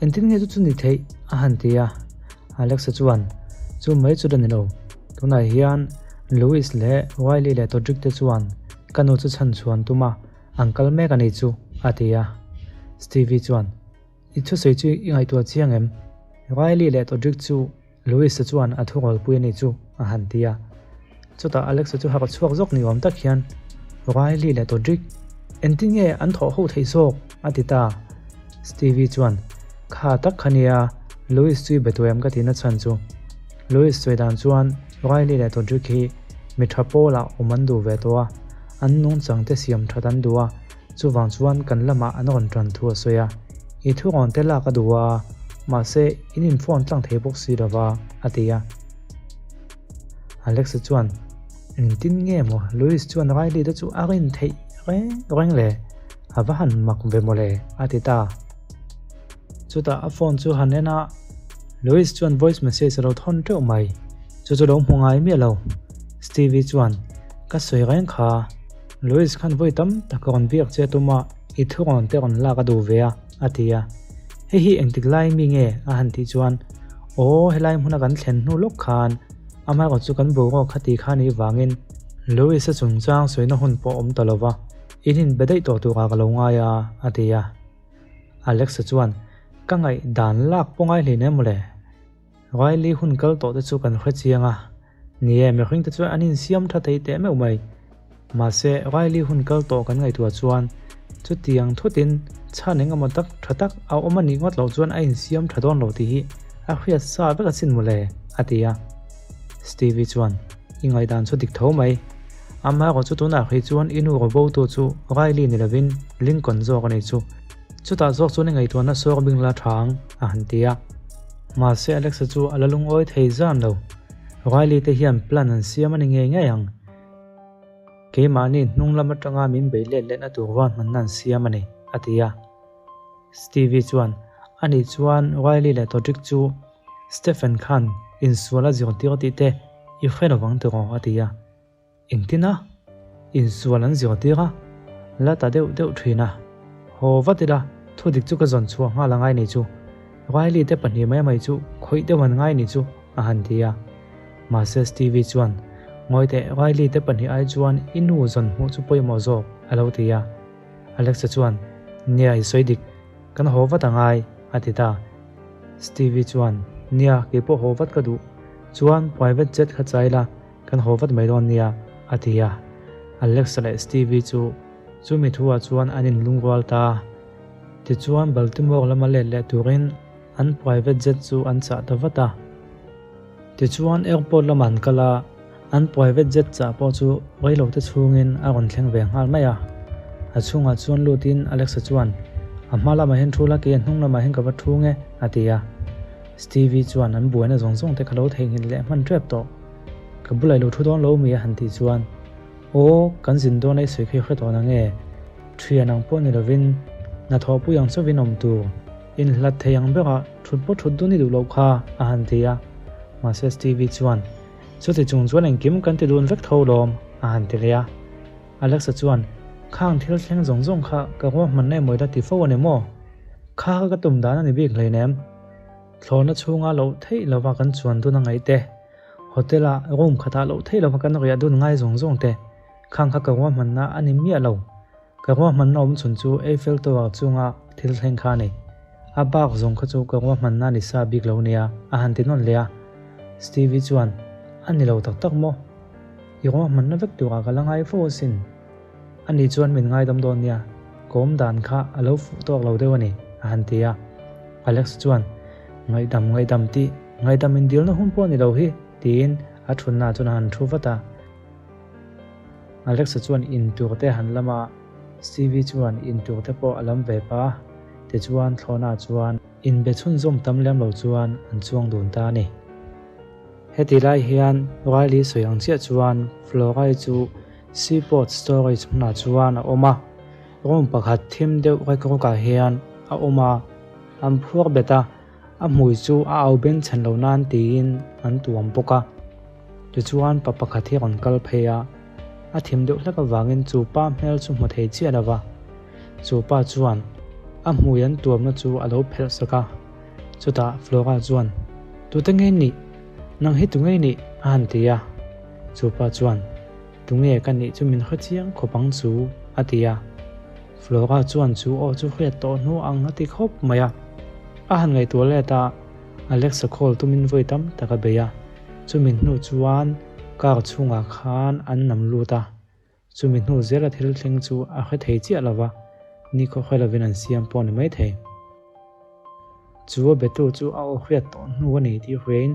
Engtin nge chu chu ni theih? a han ti a. Alexa chuan, Chu mai chu la ni lo. Tunah hian Louis leh Riley leh Todrick te chuan ka nu chu chhan chhuan tum a, an kal mek a nih chu a ti a. Stevie chuan, I thusawi chu i ngaihtuah chiang em? Riley leh Todrick chu Louis-a chuan a thurawlpui a nih chu a han ti a. Chutah Alex-a chu harh chhuak zawk ni awm tak hian, Riley leh Todrick, engtin nge an thawh ho theih zawk? a ti ta. Stevie chuan, Kha tak kha nia, Louis chu i be tuai em ka tihna chhan chu. Louis sawi dan chuan Riley leh Todrick hi mi tha pawlah awm an duh ve tawh a, an nungchang te siam that an duh a, chuvang chuan kan lamah an rawn tan thu a sawi a. I thu rawn te lak a duh a, mahse in in phone tlang thei bawk si lova, a ti a. Alexa chuan, Engtin nge maw Louis chuan Riley te chu a rin theih reng reng le? A va han mak ve mawle, a ti ta. Chutah a phone chu han en a, Louis chuan voice message a lo thawn teuh mai. Chu chu lo hmu ngai miah lo. Stevie chuan, Ka sawi reng kha. Louis khan vawi tam tak rawn biak che tum a, i thu rawn te rawn lak a duh ve a, a ti a. Hei hi engtik lai mi nge? a han tih chuan, Aw, helai hmuna kan thlen hnu lawk khan amaherawh chu kan boruak kha ti kha nih vangin Louis-a chungchang sawina hun pawh awm ta lo va, in inbe daih tawh turah ka lo ngai a, a ti a. Alexa chuan, Ka ngaih dan lak pawh ngai hlei nen mawle. Riley hun kal tawh te chu kan hre chiang a. Ni e, mihring te chuan an insiam tha thei teh meuh mai. Mahse, Riley hun kal tawh kan ngaihtuah chuan chutiang thutin chhan eng emaw tak tha tak a awm a nih ngawt loh chuan a insiam tha dawn lo tih hi a hriat sa vek asin mawle, a ti a. Stevie chuan, I ngaihdan chu dik tho mai. Amaherawh chu tunah hrih chuan i nu robotu chu Riley ni lovin Lincoln zawk a nih chu. Chutah zawk chuan i ngaihtuahna sawr bing la tha ang, a han ti a. Mahse Alexa chu a la lungawi thei zan lo. Riley te hian plan an siam a ni ngei ngei ang. Keimahni hnung lam atanga min bei let letna tur ruahmanna an siam a ni, a ti a. Stevie chuan, Anih chuan Riley leh Todrick chu Stephen khan insual a zirtir tih te i hre lovang tiraw? a ti a. Engtin a? Insual an zirtir a, la ta deuh deuh thin a. Haw vat ila, thu dik chu ka zawn chhuah nghal a ngai ni chu. Riley te pahnih mai mai chu khawih deuh an ngai ni chu, a han ti a. Mahse Stevie chuan, Ngawi teh, Riley te pahnih ai chuan i nu zawn hmuh chu pawimawh zawk, a lo ti a. Alexa chuan, Nia, i sawi dik. Kan haw vat a ngai, a ti ta. Stevie chuan, Nia, kei pawh haw vat ka duh. Chuan private jet kha chai la, kan haw vat mai dawn nia, a ti a. Alexa leh Stevie chu chumi thuah chuan an inlungrual ta. Tichuan Baltimore lama let leh turin an private jet chu an chah ta vat a. Tichuan airport lamah an kal a, an private jet chah pawh chu reilote chhungin a rawn thleng ve nghal mai a. A chhungah chuan lutin Alexa chuan, A hma lamah hian thu la, kei a hnung lamah hian ka va thu nge, a ti a. Stevie chuan an buaina zawng zawng te kha lo theihnghilh leh hman tep tawh. Ka bulah i lo thu dawn lo mi a han tih chuan, Aw, kan zin dawn a i sawi kha i hre tawh nange? Thian ang pawh ni lovin hnathawhpui ang chauhin awm tur. Inhlat thei ang berah thut pawh thut dun i duh loh kha, a han ti a. Mahse Stevie chuan, Chuti chung chuan engkim kan ti dun vek tho lawm, a han ti leh a. Alexa chuan, Khang thil thleng zawng zawng kha ka ruahmanna emaw i la ti fo a ni maw? Kha kha ka tum dan a ni bik hleinem. Thlawhna chhunga loh theih lova kan chuan dun a ngaih te, hotel-a room khatah loh theih lova kan riah dun ngai zawng zawng te, khang kha ka ruahmanna a ni miah lo. Ka ruahmanna awm chhun chu Eiffel Tower chunga thil thleng kha a ni. A bak zawng kha chu ka ruahmanna a ni sa bik lo nia, a han ti nawn leh a. Stevie chuan, A ni lo tak tak maw? I ruahmanna vek turah ka la ngai fo asin. Ani chuan min ngaidam dawn nia, ka awm dan kha a lo fuh tawk lo deuh a ni, a han ti a. Alex chuan, Ngaihdam, ngaihdam tih, ngaihdam indilna hun pawh a ni lo hi, tiin a thunna chuan a han thu vat a. Alexa chuan intur te han lam a, Stevie chuan intur te pawh a lam ve pah a, tichuan thlawhna chuan inbe chhunzawm tam lem lo chuan an chuang dun ta a ni. Heti lai hian Riley sawi ang chiah chuan Florai chu Seaport Storage hmunah chuan a awm a, room pakhat thim deuh rek rukah hian a awm a, an phuar bet a, a hmui chu a au ben chhen lo nan tiin an tuam bawk a. Tichuan pa pakhat hi a rawn kal phei a, a thim deuh hlek avangin chu pa hmel chu hmu thei chiah lo va. Chu pa chuan a hmui an tuamna chu a lo phelh sak a, chutah Flora chuan, Tute ngei nih? Nang hi tu ngei nih? a han ti a. Chu pa chuan, Tunge ka nih chu min hre chiang khawp ang chu, a ti a. Flora chuan chu aw chu hriat tawh hnu ang a ti khawp mai a. A han ngaihtuah let a, Alexa call tumin vawi tam tak a bei a. Chumi hnu chuan car chhungah khan an nam lut a, chumi hnu zela thil thleng chu a hre thei chiah lo va, ni khaw hre lovin an siam pawh a ni maithei. Chu a betu chu a aw hriat tawh hnu a ni tih hriain,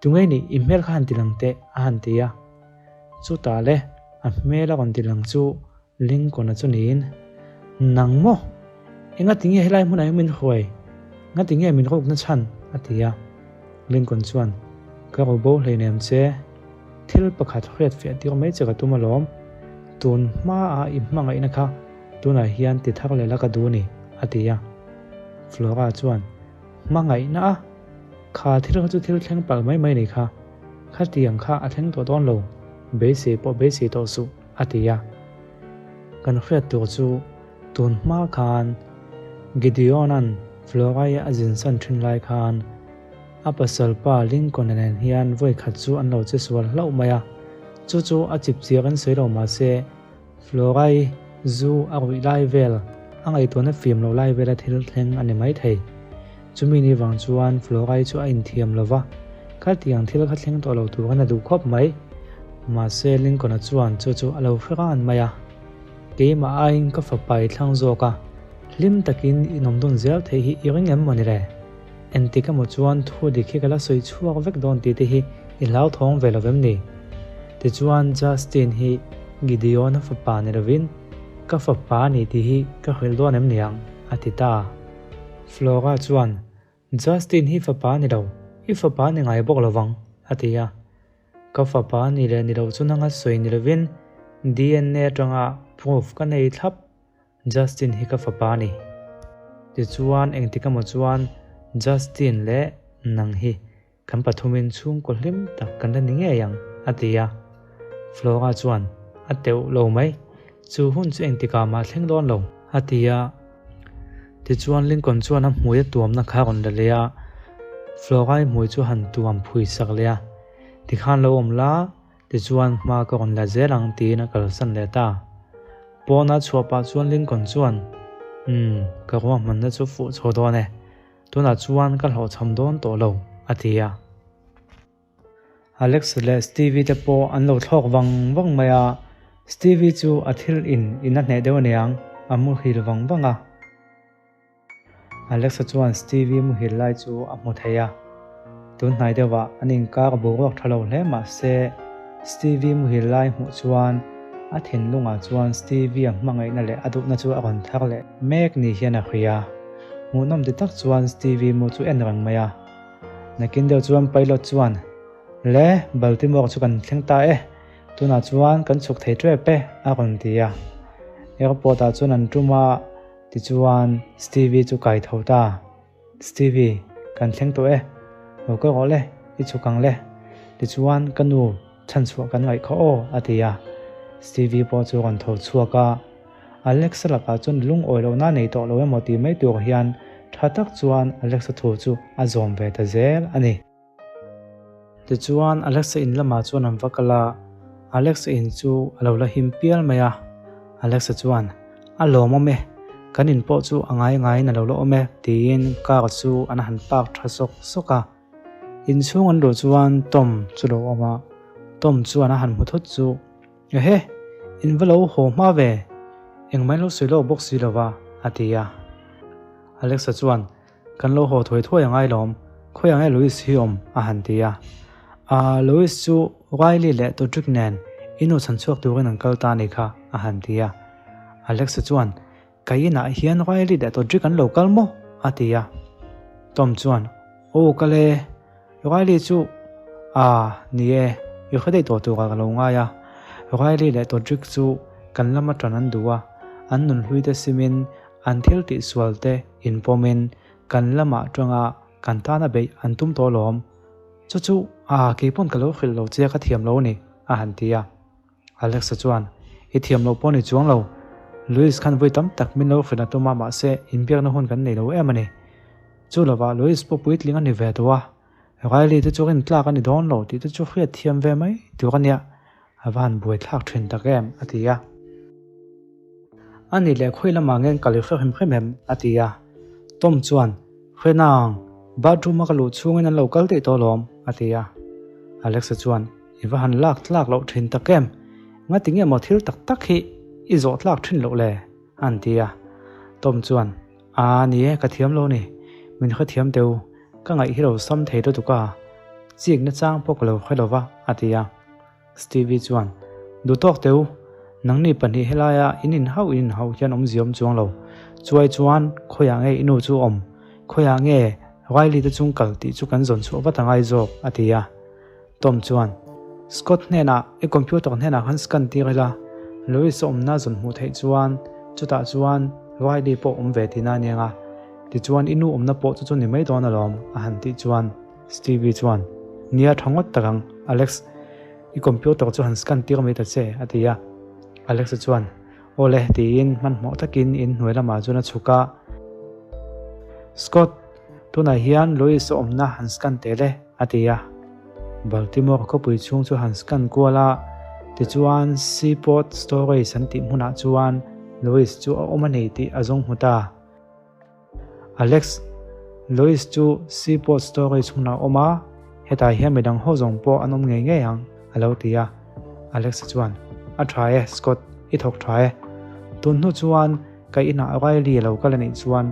Tunge nih i hmel kha han ti lang teh, a han ti a. Chutah le, a hmel a rawn ti lang chu Lincoln-a chu niin, Nang maw? Engati nge helai hmunah hian min hruai? Ngati nge min rukna chhan? a ti a. Lincoln chuan, Ka ro bo hleinem che. Thil pakhat hriat fiah tir mai che ka tum alawm. Tun hmaah i hmangaihna kha tunah hian ti thar leh la ka duh a ni, a ti a. Flora chuan, Hmangaihna a? Kha thil kha chu thil thleng palh mai mai ni kha. Khatiang kha a thleng tawh dawn lo, beisei pawh beisei tawh suh, a ti a. Kan hriat tur chu tun hma khan Gideon-a'n Flora-i a zinsan thin lai khan a pasal pa Lincoln-a nen hian vawi khat chu an lo che sual hlauh mai a, chu chu a chip chiah kan sawi lo mahse Flora-i zu a ruih lai vel a ngaihtuahna fim loh lai vela thil thleng a ni maithei. Chumi ni vang chuan Flora-i chu a inthiam lo va, khatiang thil kha thleng tawh lo turin a duh khawp mai. Mahse Lincoln-a chuan chu chu a lo hre ran mai a, Keimah aiin ka fapa i thlang zawk a, hlim takin in awm dun zel theih hi i ring em maw ni le? Engtik emaw chuan thu dik hi ka la sawi chhuak vek dawn tih te hi i hlauthawng ve lo vem ni? Tichuan Justin hi Gideon-a fapa ni lovin ka fapa a ni tih hi ka hrilh dawn em niang? a ti ta. Flora chuan, Justin hi fapa a ni lo, i fapa a ni ngai bawk lo vang, a ti a. Ka fapa a ni leh ni lo chu nanga sawi ni lovin DNA atanga proof ka nei thlap. Justin hi ka fapa a ni. Tichuan engtik emaw chuan Justin leh nang hi kan pathumin chhungkaw hlim tak kan la ni ngei ang, a ti a. Flora chuan, A teuh lo mai, chu hun chu engtikah mah thleng dawn lo, a ti a. Tichuan Lincoln chuan a hmui a tuamna kha a rawn la leh a, Flora-i hmui chu a han tuam phui sak leh a, Tikhan lo awm la, Tichuan hma ka rawn la zel ang tiin a kalsan leh ta. Pawna chhuah pah chuan Lincoln chuan, Umm, ka ruahmanna chu fuh chho dawn e. Tunah chuan ka hlawhchham dawn tawh lo, a ti a. Alex leh Stevie te pawh an lo thlawk vang vang mai a, Stevie chu a thil in in a hneh deuh aniang, a muhil vang vang a. Alexa chuan Stevie muhil lai chu a hmu thei a, tun hnai deuhah an inkar boruak tha lo hle mah se Stevie muhil lai hmuh chuan a thinlungah chuan Stevie-a hmangaihna leh a duhna chu a rawn thar leh mek ni hian a hria. Hmuhnawm ti tak chuan Stevie mu chu en reng mai a. Nakin deuh chuan pilot chuan, Le, Baltimore chu kan thleng ta e, tunah chuan kan chhuk thei tep e, a rawn ti a. Airport-ah chuan an tum a. Tichuan, Stevie chu kai tho ta. Stevie, kan thleng tawh e. Lo kal rawh le, i chhuk ang le. Tichuan, ka nu chhanchhuah kan ngaih kha aw, a ti a. Stevie pawh chu rawn tho chhuak a. Alexa lakah chuan lungawi lohna nei tawh lo emaw tih mai tur hian tha tak chuan Alexa thu chu a zawm ve ta zel a ni. Tichuan, Alexa in lamah chuan an va kal a, Alexa in chu a lo la him pial mai a. Alexa chuan, A lawm awm e, kan in pawh chu a ngai ngaiin a lo la awm e, tiin car chu an han park tha sawk sawk a. Inchhung an luh chuan Tom chu lo awm a, Tom chuan a han hmu thut chu, Ehe, in va lo haw hma ve, engmah in lo sawi lawk bawk si lo va, a ti a. Alexa chuan, Kan lo haw thuai thuai a ngai lawm, khawiah nge Louis hi awm? a han ti a. Ahh, Louis chu Riley leh Todrick nen i nu chhan chhuak turin an kal ta a nih kha, a han ti a. Alexa chuan, Ka inah hian Riley leh Todrick an lo kal maw? a ti a. Tom chuan, Aw kal e, Riley chu, Ahh, ni e, i hre daih tawh turah ka lo ngai a. Riley leh Todrick chu kan lama tan an duh a, an nunhlui te simin an thil tihsual te inpawmin kan lamah tanga kan tana beih an tum tawh alawm. Chu chu a keipawn ka lo hrilh lo che ka thiam lo a ni, a han ti a. Alexa chuan, I thiam loh pawh ni chuang lo. Louis khan vawi tam tak min lo hrilh a tum a mahse inbiakna hun kan nei lo em a ni. Chu lovah Louis pawh puitling a ni ve tawh a, Riley te chu rintlak a ni dawn lo tih te chu hriat thiam ve mai tur a nia. A va han buai thlak thin tak em? a ti a. A nih leh khawi lamah nge kal i hre hrim hrim em? a ti a. Tom chuan, Hre nang, bathroom a ka luh chhungin an lo kal daih tawh alawm, a ti a. Alexa chuan, I va han lak tlak loh thin tak em? Ngati nge maw thil tak tak hi i zawh tlak thin loh le? a han ti a. Tom chuan, Aa ni e, ka thiam lo ni. Min hrethiam teh u, ka ngaih hi lo sam thei lutuk a, chik nachang pawh ka lo hre lo va, a ti a. Stevie chuan, Duhtawk teh u, nangni pahnih helaia in inhauh in inhauh hian awmzia awm chuang lo. Chuai chuan khawiah nge i nu chu awm? Khawiah nge Riley te chung kal tih chu kan zawn chhuah vat a ngai zawk, a ti a. Tom chuan, Scott hnenah i computer hnenah khan scan tir ila, Louis a awmna zawn hmuh theih chuan chutah chuan Riley pawh awm ve tihna a nia nga, tichuan i nu awmna pawh chu chu ni mai dawn alawm, a han tih chuan. Stevie chuan, Nia tha ngawt tak ang, Alex, i computer chu han scan tir mai ta che, a ti a. Alex-a chuan, Aw le, tiin hmanhmawh takin in hnuai lamah chuan a chhuk a. Scott, tunah hian Louis a awmna han scan teh le, a ti a. Baltimore khawpui chhung chu han scan kual a, tichuan Seaport Storage an tih hmunah chuan Louis chu a awm a ni tih a zawng hmu ta. Alex, Louis chu Seaport Storage hmunah a awm a, hetah hian midang ho zawng pawh an awm ngei ngei ang, a lo ti a. Alex chuan, A tha e, Scott, i thawk tha e. Tun hnu chuan ka inah Riley a lo kal a nih chuan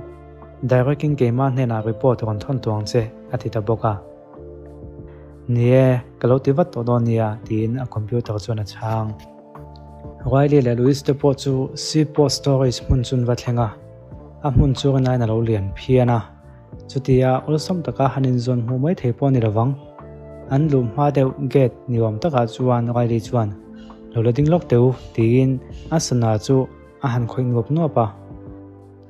direct in keimah hnenah report rawn thawn tuang che, a ti ta bawk a. Ni e, ka lo ti vat tawh dawn nia, tiin a computer chuan a chhang. Riley leh Louis te pawh chu Seaport Storage hmun chun va thleng a. A hmun chu rinaiin a lo lian phian a, chutia awlsam taka han inzawn hmuh mai thei pawh a ni lovang. An luh hma deuh gate ni awm takah chuan Riley chuan, Lo la ding lawk teh u, tiin a sana chu a han khawih nuap nuap a.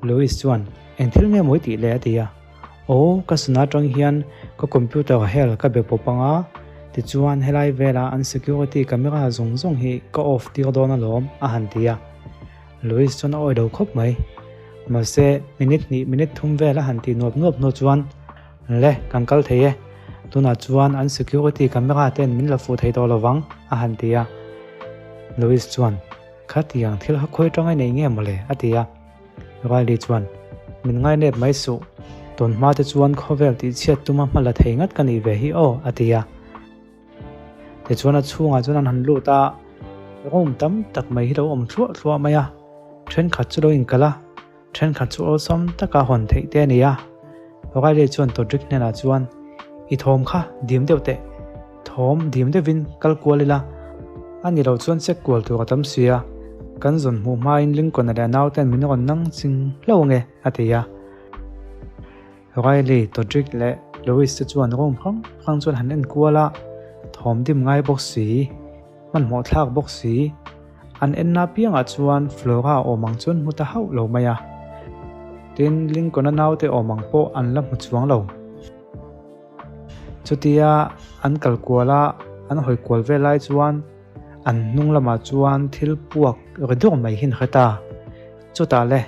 Louis chuan, Eng thil nge mawi tih le? a ti a. Aw, ka sana atang hian ka computer hel ka be pawp ang a, tichuan helai vela an security camera zawng zawng hi ka off tir dawn alawm, a han ti a. Louis chuan a awi lo khawp mai. Mahse, minute hnih minute thum vel a han tih nuap nuap hnu chuan, Le, kan kal thei e. Tunah chuan an security camera ten min la fuh thei tawh lovang, a han ti a. Louis chuan, Khatiang thil kha khawi tang i nei nge mawle? a ti a. Riley chuan, Min ngainep mai suh. Tun hma te chuan khawvel tihchhiat tuma hma la thei ngat ka nih ve hi aw, a ti a. Tichuan a chhungah chuan an han lut a, room tam tak mai hi lo awm thluah thluah mai a, thenkhat chu lo inkalh a, thenkhat chu awlsam taka hawn theih te a ni a. Riley chuan Todrick hnenah chuan, I thawm kha dim deuh teh, thawm dim deuhin kal kual ila, a ni lo chuan check kual tur a tam si a, kan zawn hmuh hmain Lincoln-a leh a nauten min rawn nang ching hlauh ange, a ti a. Riley, Todrick leh Louis te chuan room hrang hrang chuan han en kual a, thawm dim ngai bawk si, hmanhmawh thlak bawk si. An enna piangah chuan Flora awm ang chuan hmu ta hauh lo mai a. Tin, Lincoln-a naute awm ang pawh an la hmu chuang lo. Chutia an kal kual a, an hawi kual vel lai chuan an hnung lamah chuan thil puak ri dur mai hi an hre ta. Chutah le,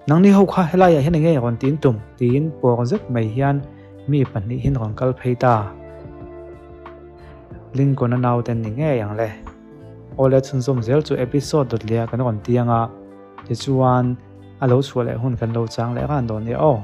nangni ho kha helaiah hian enge rawn tiin tum? tiin pawr zet mai hian mi pahnihin rawn kal phei ta. Lincoln-a nauten ni ngei ang le. Awle chhunzawm zel chu episode dawt leh ah kan rawn ti anga, tichuan a lo chhuah leh hun kan lo chang leh ran dawn nia aw.